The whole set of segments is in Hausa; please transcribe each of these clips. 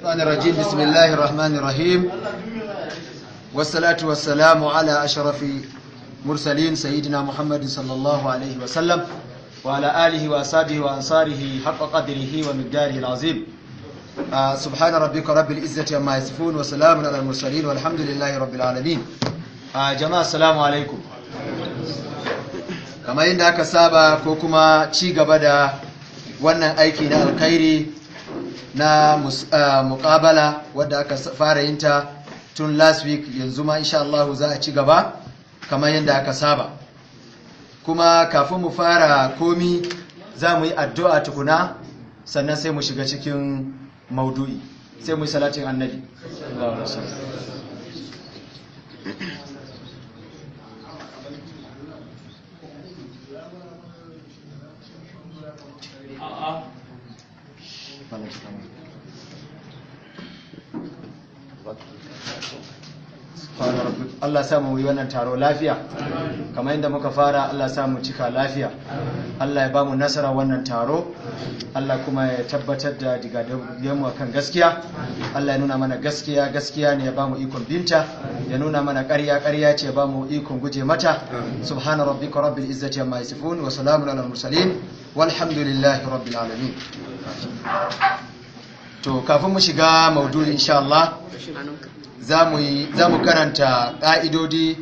الشيطان الرجيم. بسم الله الرحمن الرحيم، والصلاة والسلام على أشرف مرسلين، سيدنا محمد صلى الله عليه وسلم، وعلى آله وأصحابه وأنصاره حق قدره ومقداره العظيم. سبحان ربك رب العزة عما يصفون، وسلام على المرسلين، والحمد لله رب العالمين. جماعة، السلام عليكم. Kamar yadda aka saba ko kuma ci gaba da wannan aiki na alkhairi na muƙabala wadda aka fara yin ta tun last week, yanzu ma insha Allah za a ci gaba kamar yadda aka saba. Kuma kafin mu fara komi, za mu yi addu'a tukuna, sannan sai mu shiga cikin maudu'i, sai mu yi salatin Annabi. Sallallahu alaihi wasallam. Allah sa mu yi wannan taro lafiya kamar yadda muka fara. Allah sa mu cika lafiya. Allah ya ba mu nasara wannan taro. Allah kuma ya tabbatar da digadiganmu akan gaskiya. Allah ya nuna mana gaskiya gaskiya ne, ya ba mu ikon binta, ya nuna mana ƙarya ƙarya ce, ya ba mu ikon guje mata. Subhana rabbika rabbil izzati amma yasifun, wa salamun alal mursalin, walhamdulillahi rabbil alamin. To, kafin mu shiga maudu'i, insha Allah za mu karanta ƙa'idodi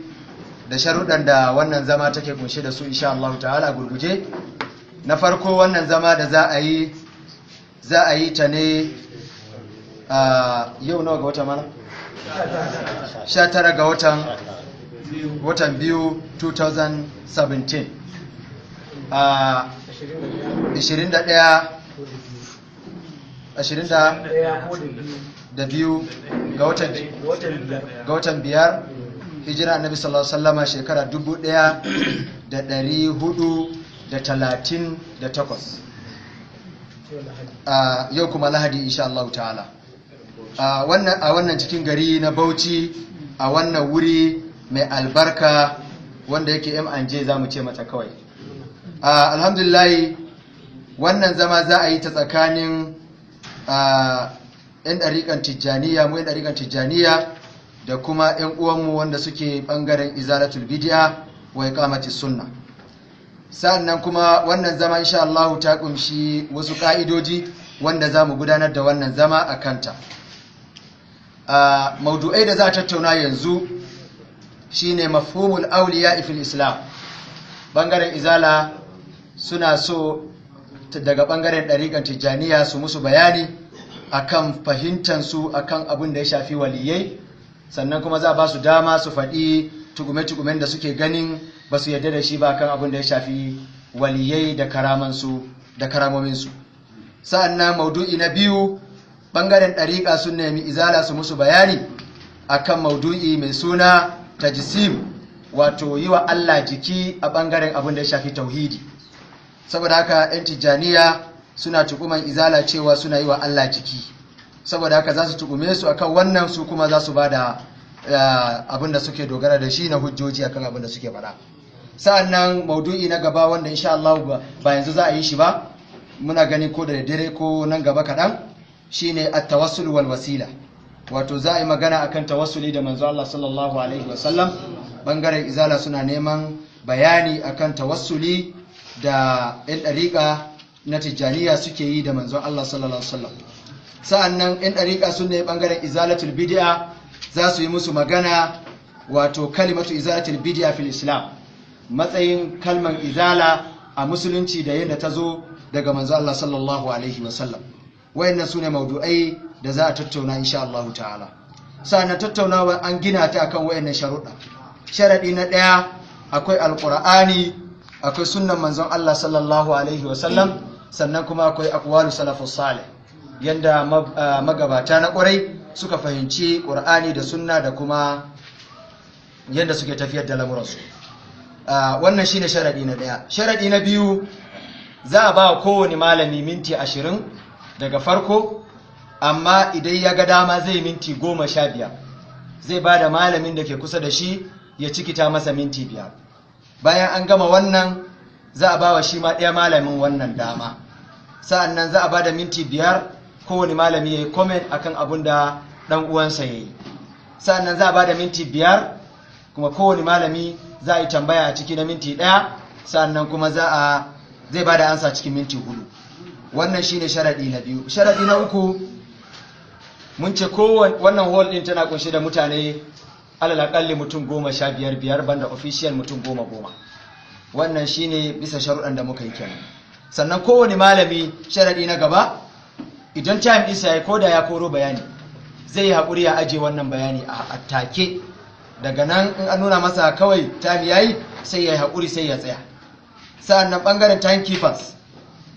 da sharuɗan da wannan zama take kunshe da su, insha Allah ta'ala, gurguje. Na farko, wannan zama da za a yi, za a yi ta ne a yau. Nawa ga wata mana? 19 ga watan biyu 2017, a 21, 22 ga watan biyar, hijira Annabi sallallahu alaihi wasallama shekara 1438, a yau kuma Lahadi, insha Allah ta'ala, a wannan cikin gari na Bauchi, a wannan wuri mai albarka wanda yake M&J za mu ce mata kawai. Alhamdulillah, wannan zama za a yi ta tsakanin 'yan ɗariƙan Tijjaniya, mu 'yan ɗariƙan Tijjaniya, da kuma 'yan uwanmu wanda suke ɓangaren Izalatul Bidiya wa Iqamati Sunna. Sa'annan kuma wannan zama, insha Allah, ta kumshi wasu ƙa'idoji wanda za mu gudanar da wannan zama a kanta. Maudu'ai da za a tattauna yanzu shine mafhumul awliya fil Islam. Bangaren Izala suna so daga bangaren ɗariƙan Tijjaniya su musu bayani akan fahimtansu akan abin da ya shafi waliyai. Sannan kuma za a ba su dama su faɗi tugume-tugumen da suke ganin ba su yarda da shi ba kan abin da ya shafi waliyai da karamansu da karamominsu. Sa'annan maudu'i na biyu, bangaren ɗariƙa sun nemi Izala su musu bayani akan maudu'i mai suna tajsim, wato yi wa Allah jiki a bangaren abin da ya shafi tauhidi. Saboda haka 'yan Tijjaniya suna tukuman Izala cewa suna yi wa Allah jiki. Saboda haka za su tukume su akan wannan, su kuma za su ba da abin da suke dogara da shi na hujjoji akan abin da suke faɗa. Sa'annan maudu'i na gaba, wanda insha Allah ba yanzu za a yi shi ba, muna gani ko da dare ko nan gaba kaɗan, shine at-tawassul wal wasila, wato za a yi magana akan tawassuli da Manzo Allah sallallahu alaihi wasallam. Bangaren Izala suna neman bayani akan tawassuli da 'yan ɗariƙa na Tijjaniya suke yi da Manzon Allah sallallahu alaihi wasallam. Sa'annan 'yan ɗariƙa sun ne bangaren Izalatul Bid'a za su yi musu magana, wato kalimatu izalatul bid'a fil Islam, matsayin kalman izala a musulunci da yadda ta zo daga Manzo Allah sallallahu alaihi wasallam. Wayannan sune maudu'ai da za a tattauna, insha Allah ta'ala. Sa'annan tattaunawa an gina ta akan wayannan sharuɗa. Sharadi na ɗaya, akwai Alqur'ani, akwai sunnan Manzon Allah sallallahu alaihi wasallam, sannan kuma akwai aqwalu salafus salih, yanda magabata na ƙwarai suka fahimci Ƙur'ani da sunna da kuma yanda suke tafiyar da lamuransu. Wannan shine sharadi na ɗaya. Sharadi na biyu, za a ba kowane malami minti 20 daga farko, amma idan ya ga dama zai minti 15, zai ba da malamin da ke kusa da shi ya cikita masa minti 5. Bayan an gama wannan, za a ba wa shi ma ɗaya malamin wannan dama. Sa'an nan za a ba da minti 5. Kowane malami ya yi comment akan abun da ɗan uwansa ya yi. Sannan za a ba da minti 5, kuma kowane malami za a yi tambaya a ciki na minti 1, sannan kuma zai ba da ansa cikin minti 4. Wannan shine sharaɗi na biyu. Sharaɗi na uku, mun ce wannan hall ɗin tana kunshe da mutane alal aƙalli mutum 15 biyar, banda official mutum 10 10. Wannan shine bisa sharuɗan da muka yi kenan. Sannan kowane malami, sharaɗi na gaba, idan time ɗinsa ya koda ya koro bayani, zai yi haƙuri ya aje wannan bayani a take. Daga nan in an nuna masa kawai time yayi, sai ya yi haƙuri, sai ya tsaya. Sa'annan ɓangaren timekeepers,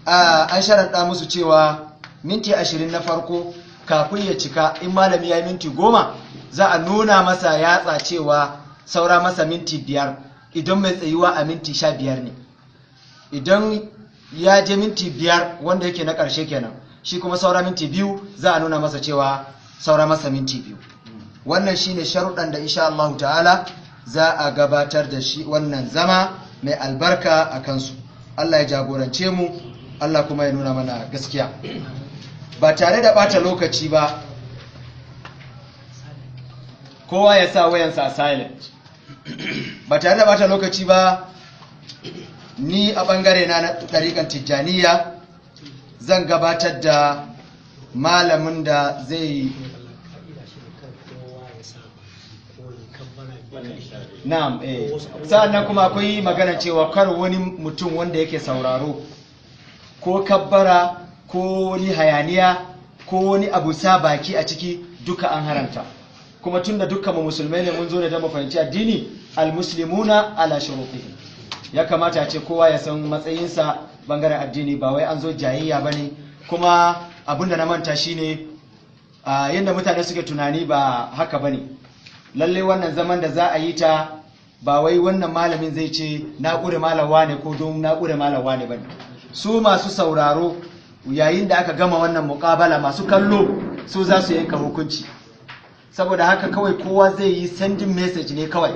an sharaɗa musu cewa minti 20 na farko kafin ya cika, in malami ya yi minti 10, za a nuna masa yatsa cewa saura masa minti 5. Idan mai tsayuwa a minti 15 ne, idan ya je minti 5 wanda yake na ƙarshe kenan, shi kuma saura minti 2, za a nuna masa cewa saura masa minti 2. Wannan shine sharuɗan da insha Allah ta'ala za a gabatar da shi wannan zama mai albarka a kansu. Allah ya jagorance mu, Allah kuma ya nuna mana gaskiya. Ba tare da ɓata lokaci ba, kowa ya sa wayansa a silent. Ba tare da ɓata lokaci ba, ni a ɓangare na na ɗariƙan Tijjaniya zan gabatar da malamin da zai Ka'ida shi ne kar kowa ya sa ko ya kabbara. Na'am, eh. Sa'annan kuma akwai magana cewa kar wani mutum wanda yake sauraro ko kabbara ko wani hayaniya ko wani abu sa baki a ciki, duka an haramta. Kuma tunda dukkan mu musulmai ne, mun zo ne don mu fahimci addini, almuslimuna ala shurutihim. Ya kamata a ce kowa ya san matsayinsa bangaren addini, ba wai an zo jayayya bane. Kuma abinda na manta shine a yadda mutane suke tunani ba haka bane. Lalle wannan zaman da za a yi ta, ba wai wannan malamin zai ce na ƙure malam wane ko don na ƙure malam wane bane. Su masu sauraro, yayin da aka gama wannan muƙabala, masu kallo su za su yanka hukunci. Saboda haka kawai kowa zai yi sending message ne, kawai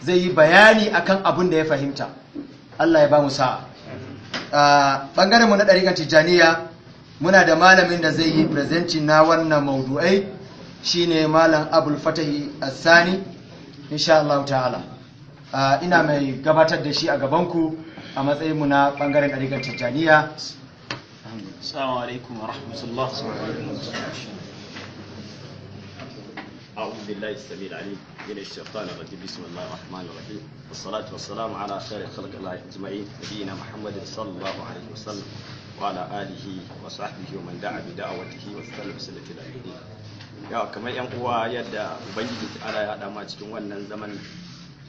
zai yi bayani akan abin da ya fahimta. Allah ya ba mu sa'a. Bangaren mu na ɗariƙar Tijjaniya, muna da malamin da zai yi presenting na wannan maudu'ai, shine Malam Abul Fatahi Assani, insha Allah ta'ala. Ina mai gabatar da shi a gabanku a matsayin mu na bangaren ɗariƙar Tijjaniya. السلام عليكم ورحمة الله. أعوذ بالله السميع العليم من الشيطان الرجيم. بسم الله الرحمن الرحيم، والصلاة والسلام على خير خلق الله أجمعين، نبينا محمد صلى الله عليه وسلم، وعلى آله وصحبه ومن دعا بدعوته واستنى بسنته إلى يوم الدين. Yawa kamar yan uwa, yadda Ubangiji ta'ala ya haɗa mu a cikin wannan zaman,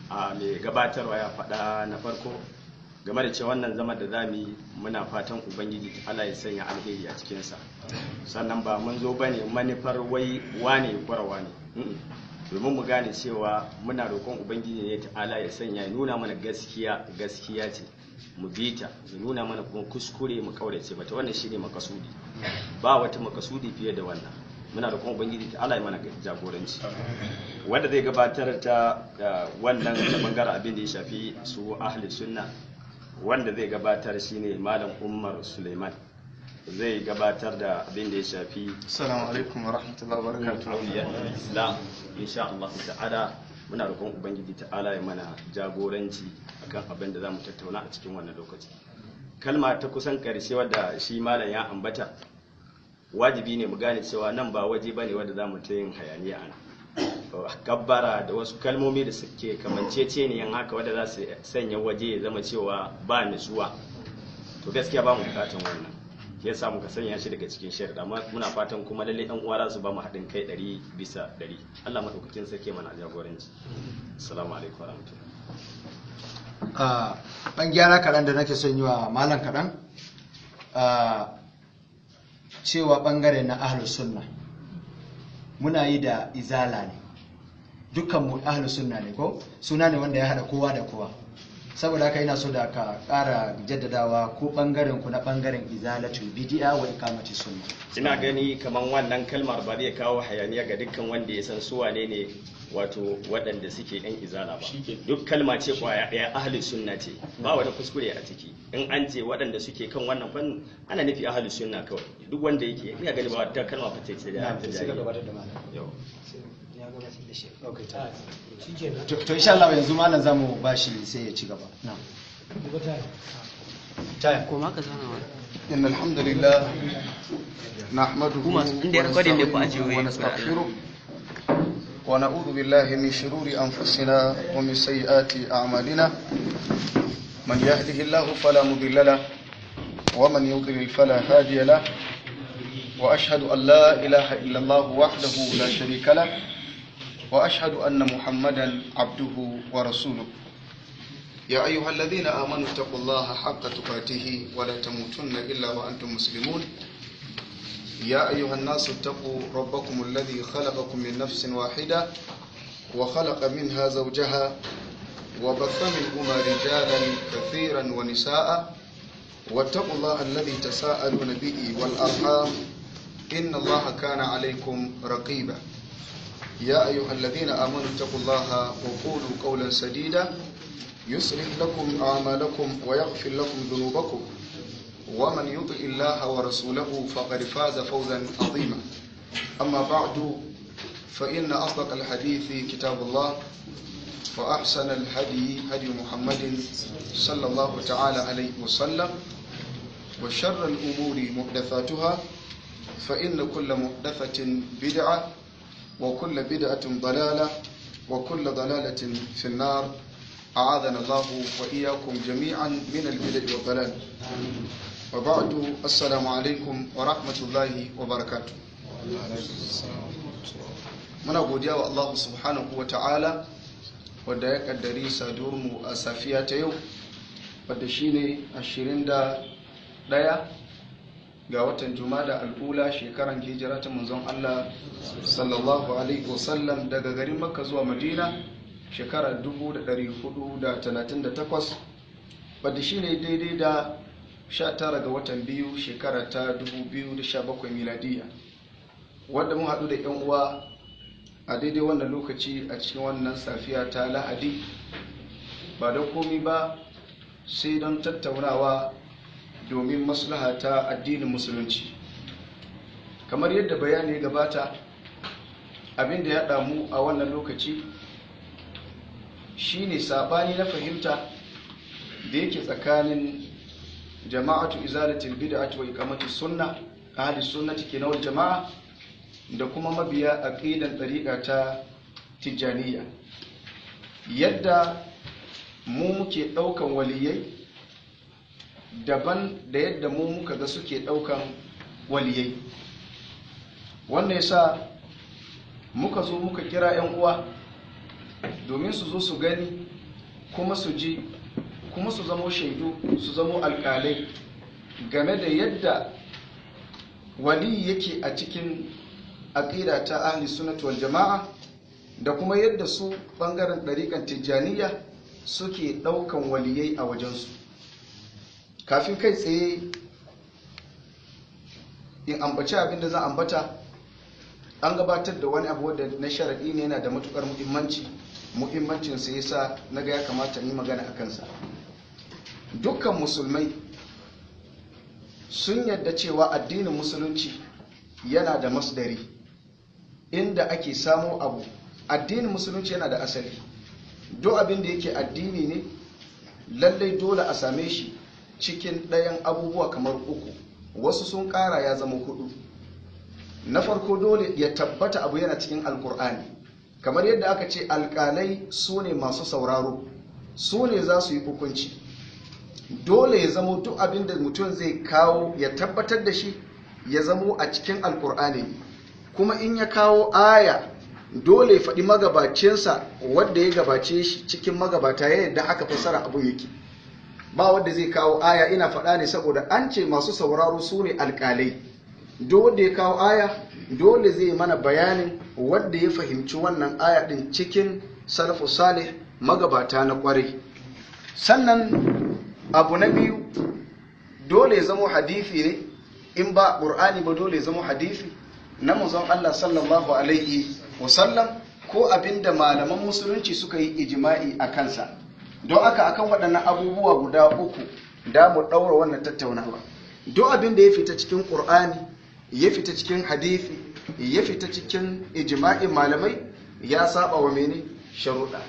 a mai gabatarwa ya faɗa na farko game da cewa wannan zaman da zamu yi, muna fatan Ubangiji ta'ala ya sanya alheri a cikinsa. Sannan ba mun zo bane manufar wai wane kwarawa ne, domin mu gane cewa muna roƙon Ubangiji ne ta'ala ya sanya ya nuna mana gaskiya gaskiya ce mu bi ta, ya nuna mana kuma kuskure mu kaurace mata. Wannan shine makasudi, ba wata makasudi fiye da wannan. Muna roƙon Ubangiji ta'ala ya mana jagoranci. Wanda zai gabatar ta wannan ta bangaren abin da ya shafi su ahli sunna, wanda zai gabatar shine Malam Umar Suleiman, zai gabatar da abin da ya shafi Assalamu alaikum wa rahmatullahi wa barakatuh. Auliya Islam, insha Allah ta'ala. Muna roƙon Ubangiji ta'ala ya mana jagoranci akan abin da zamu tattauna a cikin wannan lokaci. Kalma ta kusan karshe wadda shi malam ya ambata, wajibi ne mu gane cewa nan ba waje bane wanda zamu ta yin hayaniya, ana kabbara da wasu kalmomi da suke kamanceceniyan haka wadda za su sanya waje ya zama cewa ba nutsuwa. To gaskiya ba mu bukatan wannan, ya sa muka sanya shi daga cikin sharuɗa. Amma muna fatan kuma lalle ɗan uwa za su ba mu haɗin kai 100%. Allah maɗaukakin sarki mana jagoranci. Assalamu alaikum warahmatullahi. Ɗan gyara kaɗan da nake son yi wa malam kaɗan, cewa ɓangare na ahlus sunna muna yi da Izala ne. Dukkan mu ahlus sunna ne, ko suna ne wanda ya haɗa kowa da kowa. Saboda haka ina so da ka ƙara jaddadawa ko ɓangaren ku na ɓangaren Izalatul Bidi'a wa Iqamati Sunna. Ina gani kaman wannan kalmar ba zai kawo hayaniya ga dukkan wanda ya san su wane ne. wato waɗanda suke yan izala ba. Duk kalma ce kwaya ɗaya, ahli sunna ce, ba wani kuskure a ciki. In an ce waɗanda suke kan wannan fannin, ana nufi ahli sunna kawai, duk wanda yake ina gani ba wata kalma fice ce da Sai ka gabatar da malam. Yau. Ya gabatar da shi. Okay. Shi kenan. To insha Allah yanzu malam zamu bashi sai ya ci gaba. Na'am. Taya. Koma ka zauna wani. إن الحمد لله نحمده Kuma inda ya recording ne ku ajiye ونستعينه wayoyin ku. ونستغفره ونعوذ بالله من شرور أنفسنا ومن سيئات أعمالنا، من يهده الله فلا مضل له ومن يضلل فلا هادي له، وأشهد أن لا إله إلا الله وحده لا شريك له، وأشهد أن محمدا عبده ورسوله. يا أيها الذين آمنوا اتقوا الله حق تقاته ولا تموتن إلا وأنتم مسلمون. يا أيها الناس اتقوا ربكم الذي خلقكم من نفس واحدة وخلق منها زوجها وبث منهما رجالا كثيرا ونساء، واتقوا الله الذي تساءلون به والأرحام إن الله كان عليكم رقيبا. يا أيها الذين آمنوا اتقوا الله وقولوا قولا سديدا يصلح لكم أعمالكم ويغفر لكم ذنوبكم، ومن يطع الله ورسوله فقد فاز فوزا عظيما. أما بعد، فإن أصدق الحديث كتاب الله، وأحسن الهدي هدي محمد صلى الله تعالى عليه وسلم، وشر الأمور محدثاتها، فإن كل محدثة بدعة، وكل بدعة ضلالة، وكل ضلالة في النار. أعاذنا الله وإياكم جميعا من البدع والضلال. وبعد، السلام عليكم ورحمة الله وبركاته. Muna godiya wa Allah subhanahu wa ta'ala wadda ya kaddari saduwarmu a safiya ta yau, wadda shine 21 ga watan Jumada al'ula, shekaran hijira ta manzon Allah sallallahu alaihi wasallam daga garin Makka zuwa Madina shekara 1438, wadda shine daidai da 19 ga watan biyu shekara ta 2017 miladiya, wadda mun haɗu da 'yan uwa a daidai wannan lokaci a cikin wannan safiya ta Lahadi, ba don komi ba sai don tattaunawa domin maslaha ta addinin Musulunci. Kamar yadda bayani ya gabata, abin da ya damu a wannan lokaci shine sabani na fahimta da yake tsakanin Jama'atu Izalatul Bid'ati wa Iqamatus Sunna, ahli sunnati kenan wal jama'a, da kuma mabiya aqidan ɗariƙa ta Tijjaniya. Yadda mu muke ɗaukan waliyai daban da yadda mu muka ga suke ɗaukan waliyai. Wannan yasa muka zo muka kira 'yan uwa domin su zo su gani kuma su ji kuma su zamo shaidu, su zamo alƙalai game da yadda wali yake a cikin aƙida ta ahli sunnati wal jama'a, da kuma yadda su ɓangaren ɗariƙan Tijjaniya suke ɗaukan waliyai a wajensu. Kafin kai tsaye in ambaci abin da zan ambata, an gabatar da wani abu wadda na sharaɗi ne, yana da matuƙar muhimmanci. Muhimmancin sai yasa na ga ya kamata in yi magana a kansa. Dukkan musulmai sun yadda cewa addinin Musulunci yana da masdari, inda ake samo abu. Addinin Musulunci yana da asali. Duk abin da yake addini ne, lallai dole a same shi cikin ɗayan abubuwa kamar uku, wasu sun ƙara ya zama hudu. Na farko, dole ya tabbata abu yana cikin Alkur'ani. Kamar yadda aka ce alƙalai su ne masu sauraro, su ne za su yi hukunci, dole ya zamo duk abin da mutum zai kawo ya tabbatar da shi ya zamo a cikin Alkur'ani. Kuma in ya kawo aya, dole ya faɗi magabacinsa wadda ya gabace shi cikin magabata ya yadda haka fassara abun yake. Ba wanda zai kawo aya, ina faɗa ne saboda an ce masu sauraro su ne alƙalai, duk wanda ya kawo aya dole zai mana bayanin wanda ya fahimci wannan aya ɗin cikin salafu salih, magabata na ƙwarai. Sannan abu na biyu, dole ya zamo hadithi ne. In ba ƙur'ani ba, dole ya zamo hadithi na manzon Allah sallallahu alaihi wasallam. ko abin da malaman musulunci suka yi ijima'i a kansa. Don haka akan waɗannan abubuwa guda uku da mu ɗaura wannan tattaunawa. Duk abin da ya fita cikin ƙur'ani, ya fita cikin hadithi, ya fita cikin ijima'in malamai, ya saba wa mene? Sharuɗa.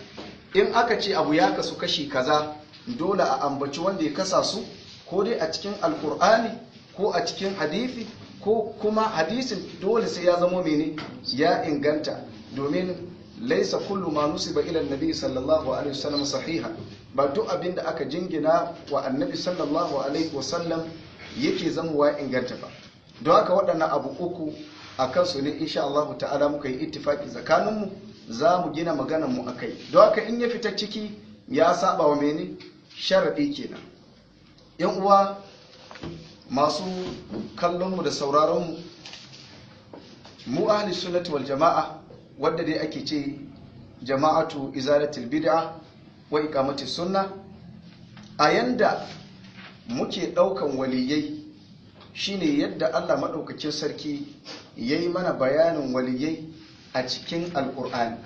In aka ce abu ya kasu kashi kaza, dole a ambaci wanda ya kasa su, ko dai a cikin alƙur'ani ko a cikin hadithi, ko kuma hadisin dole sai ya zamo mene? Ya inganta. Domin laisa kullu ma nusiba ila annabi sallallahu alaihi wasallam sahiha, ba duk abin da aka jingina wa annabi sallallahu alaihi wasallam yake zamowa inganta ba. Don haka waɗannan abu uku a kansu ne insha Allah ta'ala muka yi ittifaki tsakaninmu, za mu gina maganar mu akai. Don haka in ya fita ciki ya saba wa mene? Sharadi kenan. Yan uwa masu kallon mu da sauraron mu, mu ahli sunnati wal jama'a, wadda dai ake ce jama'atu izalatul bid'a wa iqamati sunna, a yanda muke daukan waliyai shine yadda Allah madaukakin sarki yayi mana bayanin waliyai a cikin alqur'ani.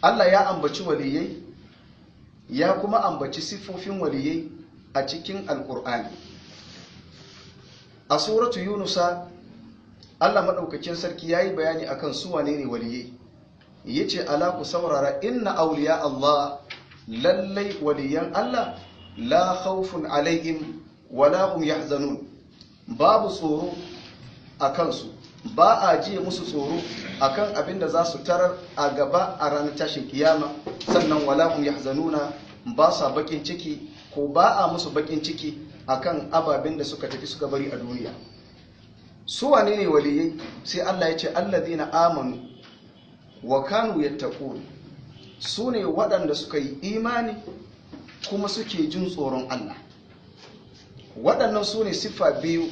Allah ya ambaci waliyai, ya kuma ambaci siffofin waliyai a cikin alqur'ani. A suratu yunusa Allah maɗaukakin sarki ya yi bayani akan su wane ne waliyai. Ya ce, ala ku saurara, inna auliya Allah, lallai waliyan Allah, la khawfun alaihim wala hum yahzanun. Babu tsoro a kansu, ba a jiye musu tsoro akan abin da za su tarar a gaba a ranar tashin kiyama. Sannan wala hum yahzanuna, ba sa bakin ciki ko ba a musu bakin ciki akan ababen da suka tafi suka bari a duniya. Su wane ne waliyai? Sai Allah ya ce allazina amanu wa kanu yattaqun, su ne waɗanda suka yi imani kuma suke jin tsoron Allah. Waɗannan su ne siffa biyu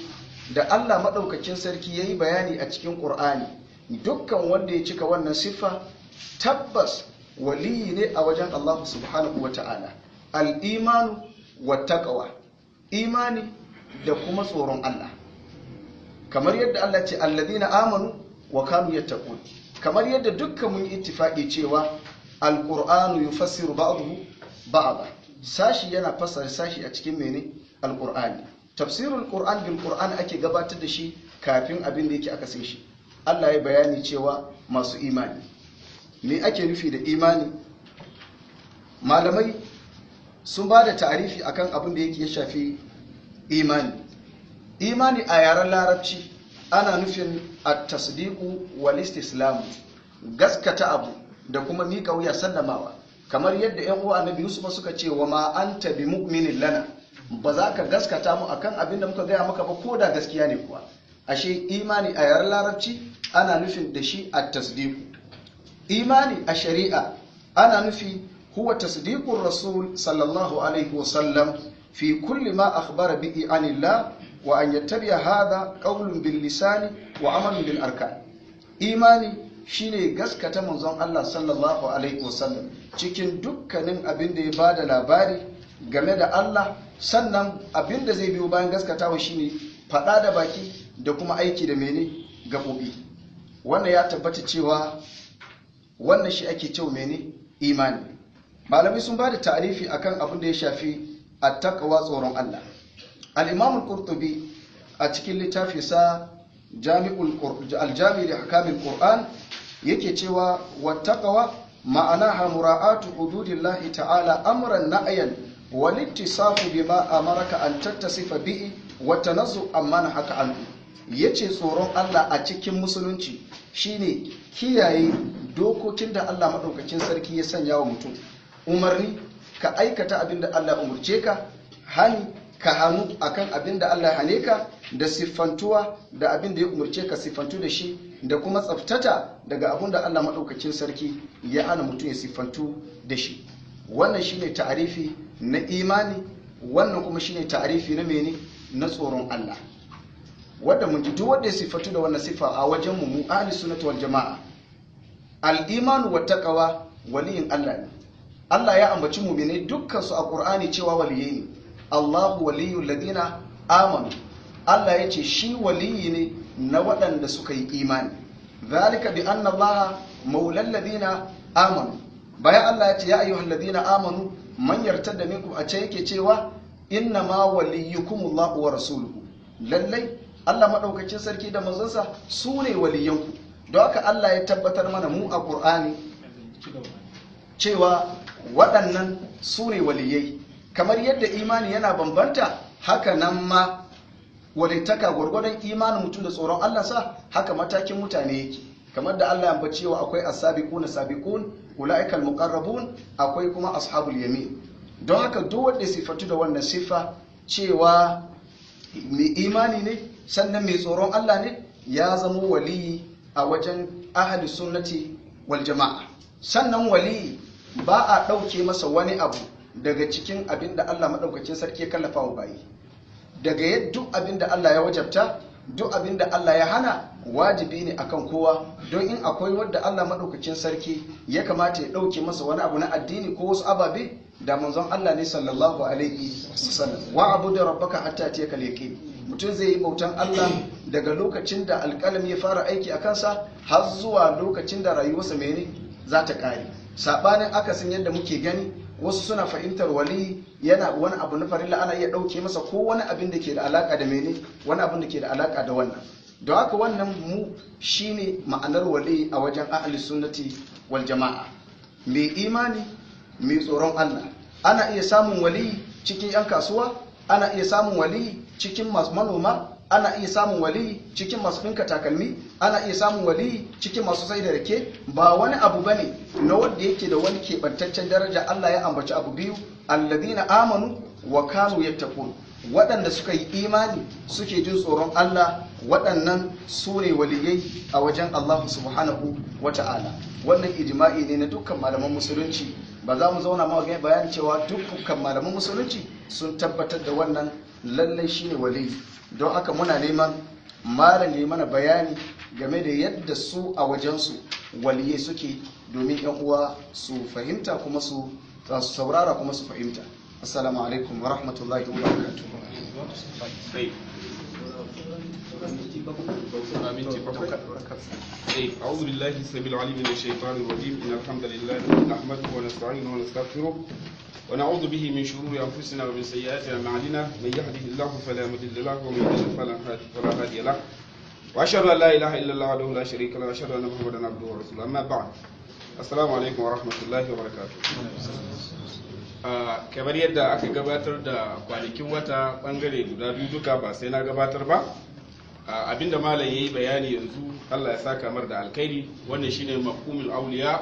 da Allah maɗaukakin sarki ya yi bayani a cikin ƙur'ani. Dukkan wanda ya cika wannan siffa tabbas waliyi ne a wajen Allah subhanahu wa ta'ala. Al-imanu wa taqwa, imani da kuma tsoron Allah. Kamar yadda Allah ce alladhina amanu wa kanu yattaqun. Kamar yadda dukkan mun ittifaqi cewa alqur'anu yufassiru ba'dahu ba'da, sashi yana fassara sashi a cikin mene? Alqur'ani. Tafsirul qur'an bil qur'an ake gabatar da shi kafin abin da yake aka sai shi. Allah ya bayani cewa masu imani, me ake nufi da imani? Malamai sun ba da ta'arifi akan abin da yake ya shafi imani. Imani a yaren larabci ana nufin at-tasdiqu wal istislam, gaskata abu da kuma mika wuya, sallamawa. Kamar yadda ƴan uwa annabi Yusuf suka ce wa ma anta bi mu'minin lana, ba za ka gaskata mu akan abin da muka gaya maka ba ko da gaskiya ne kuwa. Ashe imani a yaren larabci ana nufin da shi at-tasdiqu. Imani a shari'a ana nufi huwa tasdiqur rasul sallallahu alaihi wasallam fi kulli ma akhbara bihi anillah wa an yattabi'a hadha qawlun bil lisani wa amalun bil arkan. Imani shine gaskata manzon Allah sallallahu alaihi wasallam cikin dukkanin abin da ya bada labari game da Allah, sannan abin da zai biyo bayan gaskatawa shine fada da baki da kuma aiki da mene? Gabobi. Wannan ya tabbata cewa wannan shi ake cewa mene? Imani. Malamai sun bada ta'arifi akan abin da ya shafi at-taqwa, tsoron Allah. Al-Imam al-Qurtubi a cikin littafinsa Jami'ul Al-Jami' li Ahkamil Qur'an yake cewa wattaqwa ma'anaha mura'atu hududillahi ta'ala amran na'yan wal ittisafu bima amaraka an tattasifa bihi wa tanazzu amma nahaka anhu. Yace tsoron Allah a cikin musulunci shine kiyaye dokokin da Allah madaukakin sarki ya sanya wa mutum. Umarni ka aikata abin da Allah umurce ka, hani ka hannu akan abin da Allah hane ka, da siffantuwa da abin da ya umarce ka siffantu da shi, da kuma tsaftata daga abin da Allah maɗaukakin sarki ya hana mutum ya siffantu da shi. Wannan shine ta'arifi na imani, wannan kuma shine ta'arifi na mene? Na tsoron Allah. Wanda mun ji duk wanda ya siffantu da wannan siffa a wajen mu mu ahli sunnati wal jama'a, al imanu wat taqwa waliyin Allah ne. Allah ya ambaci mu'minai dukkan su a Qur'ani cewa waliyai ne. Allahu waliyul ladina amanu. Allah ya ce shi waliyi ne na waɗanda suka yi imani. Zalika bi anna Allah maulal ladina amanu. Bayan Allah ya ce ya ayyuhal ladina amanu man yartadda minkum, a ce yake cewa inna ma waliyukumullahu wa rasuluhu. Lallai Allah madaukakin sarki da manzonsa su ne waliyanku. Don haka Allah ya tabbatar mana mu a Qur'ani cewa waɗannan su ne waliyai. Kamar yadda imani yana bambanta, haka nan ma walittaka gwargwadon imanin mutum da tsoron Allah sa haka matakin mutane yake. Kamar da Allah ya ambaci cewa akwai as-sabiquna sabiqun, ulaika al-muqarrabun, akwai kuma ashabul yamin. Don haka duk wanda ya sifatu da wannan sifa cewa mai imani ne sannan mai tsoron Allah ne, ya zama waliyi a wajen ahli sunnati wal jama'a. Sannan waliyi ba a ɗauke masa wani abu daga cikin abin da Allah maɗaukacin sarki ya kallafa wa bayi. Daga duk abin da Allah ya wajabta, duk abin da Allah ya hana, wajibi ne akan kowa. Don in akwai wanda Allah maɗaukacin sarki ya kamata ya ɗauke masa wani abu na addini ko wasu ababe, da manzon Allah ne sallallahu alaihi wasallam. Wa abudu rabbaka hatta yatiyaka al-yaqin. Mutum zai yi bautan Allah daga lokacin da alƙalami ya fara aiki a kansa har zuwa lokacin da rayuwarsa mene za ta ƙare. Saɓanin akasin yadda muke gani, wasu suna fahimtar wali yana wani abu na farilla ana iya ɗauke masa ko wani abin da ke da alaƙa da mene, wani abin da ke da alaƙa da wannan. Don haka wannan mu shine ma'anar wali a wajen ahli sunnati wal jama'a. Mai imani, mai tsoron Allah. Ana iya samun wali cikin 'yan kasuwa, ana iya samun wali cikin masu manoma, ana iya samun wali cikin masu ɗinka takalmi, ana iya samun wali cikin masu sai da rake. Ba wani abu bane na wanda yake da wani keɓantaccen daraja. Allah ya ambaci abu biyu, alladhina amanu wa kanu yattaqun. Waɗanda suka yi imani suke jin tsoron Allah, waɗannan su ne waliyai a wajen Allah subhanahu wa ta'ala. Wannan ijma'i ne na dukkan malaman musulunci. Ba za mu zauna ma ga bayan cewa dukkan malaman musulunci sun tabbatar da wannan lallai shine waliyi. Don haka muna neman malam ya mana bayani game da yadda su a wajensu waliyai suke, domin yan uwa su fahimta kuma su saurara kuma su fahimta. Assalamu alaikum wa rahmatullahi wa barakatuh. أعوذ بالله السميع العليم من الشيطان الرجيم. إن الحمد لله نحمده ونستعينه ونستغفره ونعوذ به من شرور أنفسنا ومن سيئات أعمالنا. من يهده الله فلا مضل له ومن يضلل فلا هادي له. وأشهد أن لا إله إلا الله وحده لا شريك له وأشهد أن محمدا عبده ورسوله. أما بعد، السلام عليكم ورحمة الله وبركاته. Kamar yadda aka gabatar da kwanakin wata bangare guda biyu duka ba sai na gabatar ba. Abinda malam yayi bayani yanzu, Allah ya saka mar da alkhairi. Wannan shine mafhumul awliya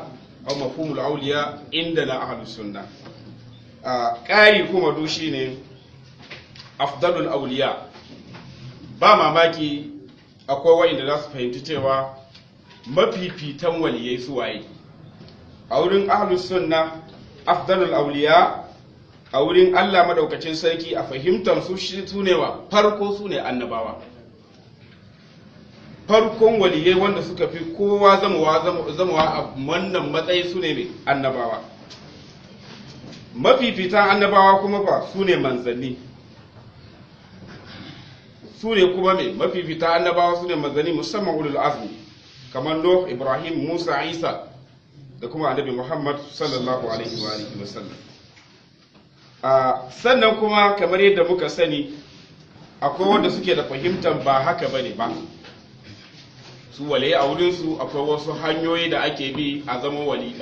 aw mafhumul awliya inda na ahlus sunna. Ƙari kuma du shine afdalul awliya. Ba mamaki akwai wa'inda za su fahimci cewa mafifitan waliyai su waye a wurin ahlus sunna. Afdalul awliya a wurin Allah madaukacin sarki a fahimtar su su ne wa farko, su ne annabawa. Farkon waliyai wanda suka fi kowa zamawa a wannan matsayi su ne mai annabawa. Mafifitan annabawa kuma ba su ne manzanni, su ne kuma mai mafifitan annabawa su ne manzanni, musamman ulul azmi kamar Nuh, Ibrahim, Musa, Isa da kuma annabi Muhammad sallallahu alaihi wa alihi wasallam. Sannan kuma kamar yadda muka sani, akwai wanda suke da fahimtar ba haka bane ba. Su wale a wurin su akwai wasu hanyoyi da ake bi a zama wali,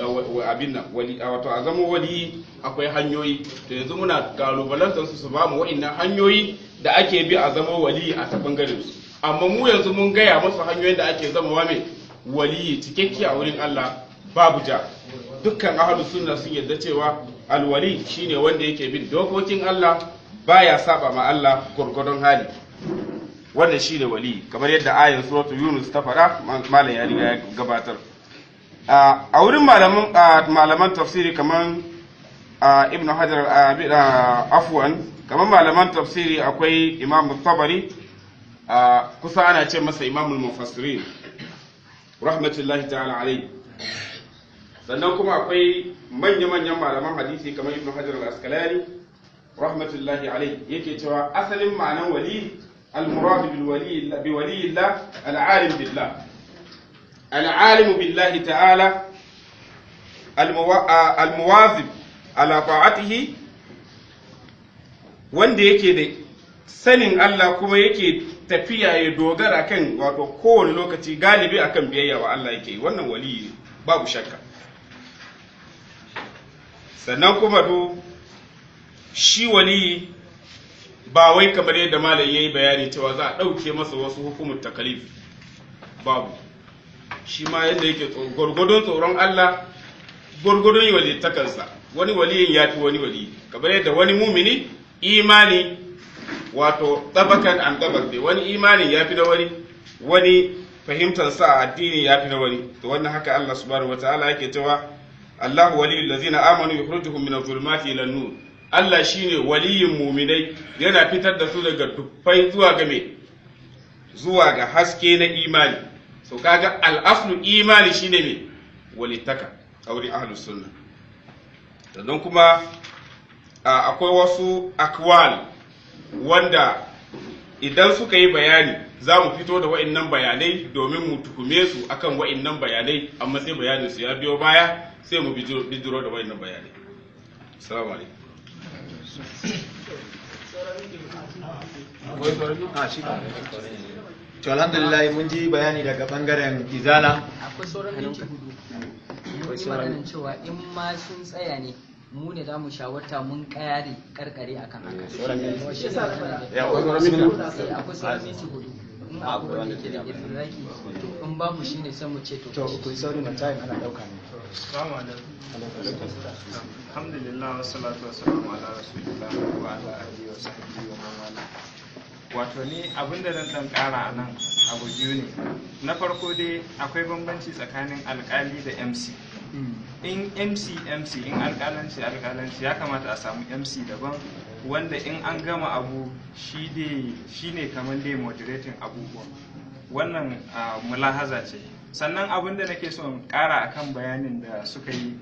abin nan wali, wato a zama wali akwai hanyoyi. To yanzu muna kalubalantar su su ba mu wa'annan hanyoyi da ake bi a zama wali a ta bangaren su. Amma mu yanzu mun gaya musu hanyoyin da ake zama wa mai wali cikakke a wurin Allah, babu ja. Dukkan ahlus sunna sun yarda cewa alwali shine wanda yake bin dokokin Allah, baya saba ma Allah gurgurdon hali. Wannan shine wali, kamar yadda ayan suratul Yunus ta fara, malam ya riga ya gabatar. A wurin malaman tafsiri kamar Ibn Hajar, afwan, kamar malaman tafsiri akwai Imam Tabari, kusa ana ce masa Imamul Mufassirin rahmatullahi ta'ala alayhi. Sannan kuma akwai manya-manyan malaman hadisi kamar Ibn Hajar al-Asqalani rahmatullahi alayhi, yake cewa asalin ma'anan wali, al-murad bil wali bi waliyillah al-alim billah. Al'alimu billahi ta'ala al-muwazib ala ta'atihi, wanda yake da sanin Allah kuma yake tafiya ya dogara kan, wato kowane lokaci galibi akan biyayya wa Allah yake yi, wannan waliyi ne babu shakka. Sannan kuma do shi waliyi ba wai kamar yadda malam yayi bayani cewa za a ɗauke masa wasu hukumar takalif, babu. Shi ma yadda yake gwargwadon tsoron Allah, gwargwadon walittakansa, wani waliyin ya fi wani waliyi, kamar yadda wani mumini imani wato tsabakan an tsabak ne, wani imanin ya fi na wani, wani fahimtar sa a addini ya fi na wani. To wannan haka Allah subhanahu wataala yake cewa Allahu waliyul ladzina amanu yukhrijuhum min adh-dhulumati ila an-nur. Allah shine waliyin muminai, yana fitar da su daga dufai zuwa ga me? Zuwa ga haske na imani. So kaga al-aslu imani shine me? Walittaka a wurin ahlus sunna. Sannan kuma akwai wasu akwal wanda idan suka yi bayani za mu fito da wa'innan bayanai domin mu tuhume su akan wa'innan bayanai, amma sai bayanin su ya biyo baya sai mu bijiro da wa'innan bayanai. Assalamu alaikum. To alhamdulillah, mun ji bayani daga bangaren Izala. Akwai sauran minti 4. Mun yi maganin cewa in ma sun tsaya ne, mu ne za mu shawarta mun kare karkare akan haka. Shi yasa na faɗa. Eh, akwai sauran minti 4. In akwai wanda ke da idraki, to in babu shi ne sai mu ce to. To ku yi sauri na time ana dauka ne. Assalamu alaikum. Alhamdulillah, wassalatu wassalamu ala rasulillah wa ala alihi wa sahbihi wa man wala. Wato ni abinda zan dan kara a nan abu biyu ne. Na farko dai, akwai bambanci tsakanin alkali da MC. In MC MC, in alkalanci alkalanci, ya kamata a samu MC daban wanda in an gama abu shi dai shine kamar dai moderating abubuwan. Wannan mulahaza ce. Sannan abin da nake so in kara akan bayanin da suka yi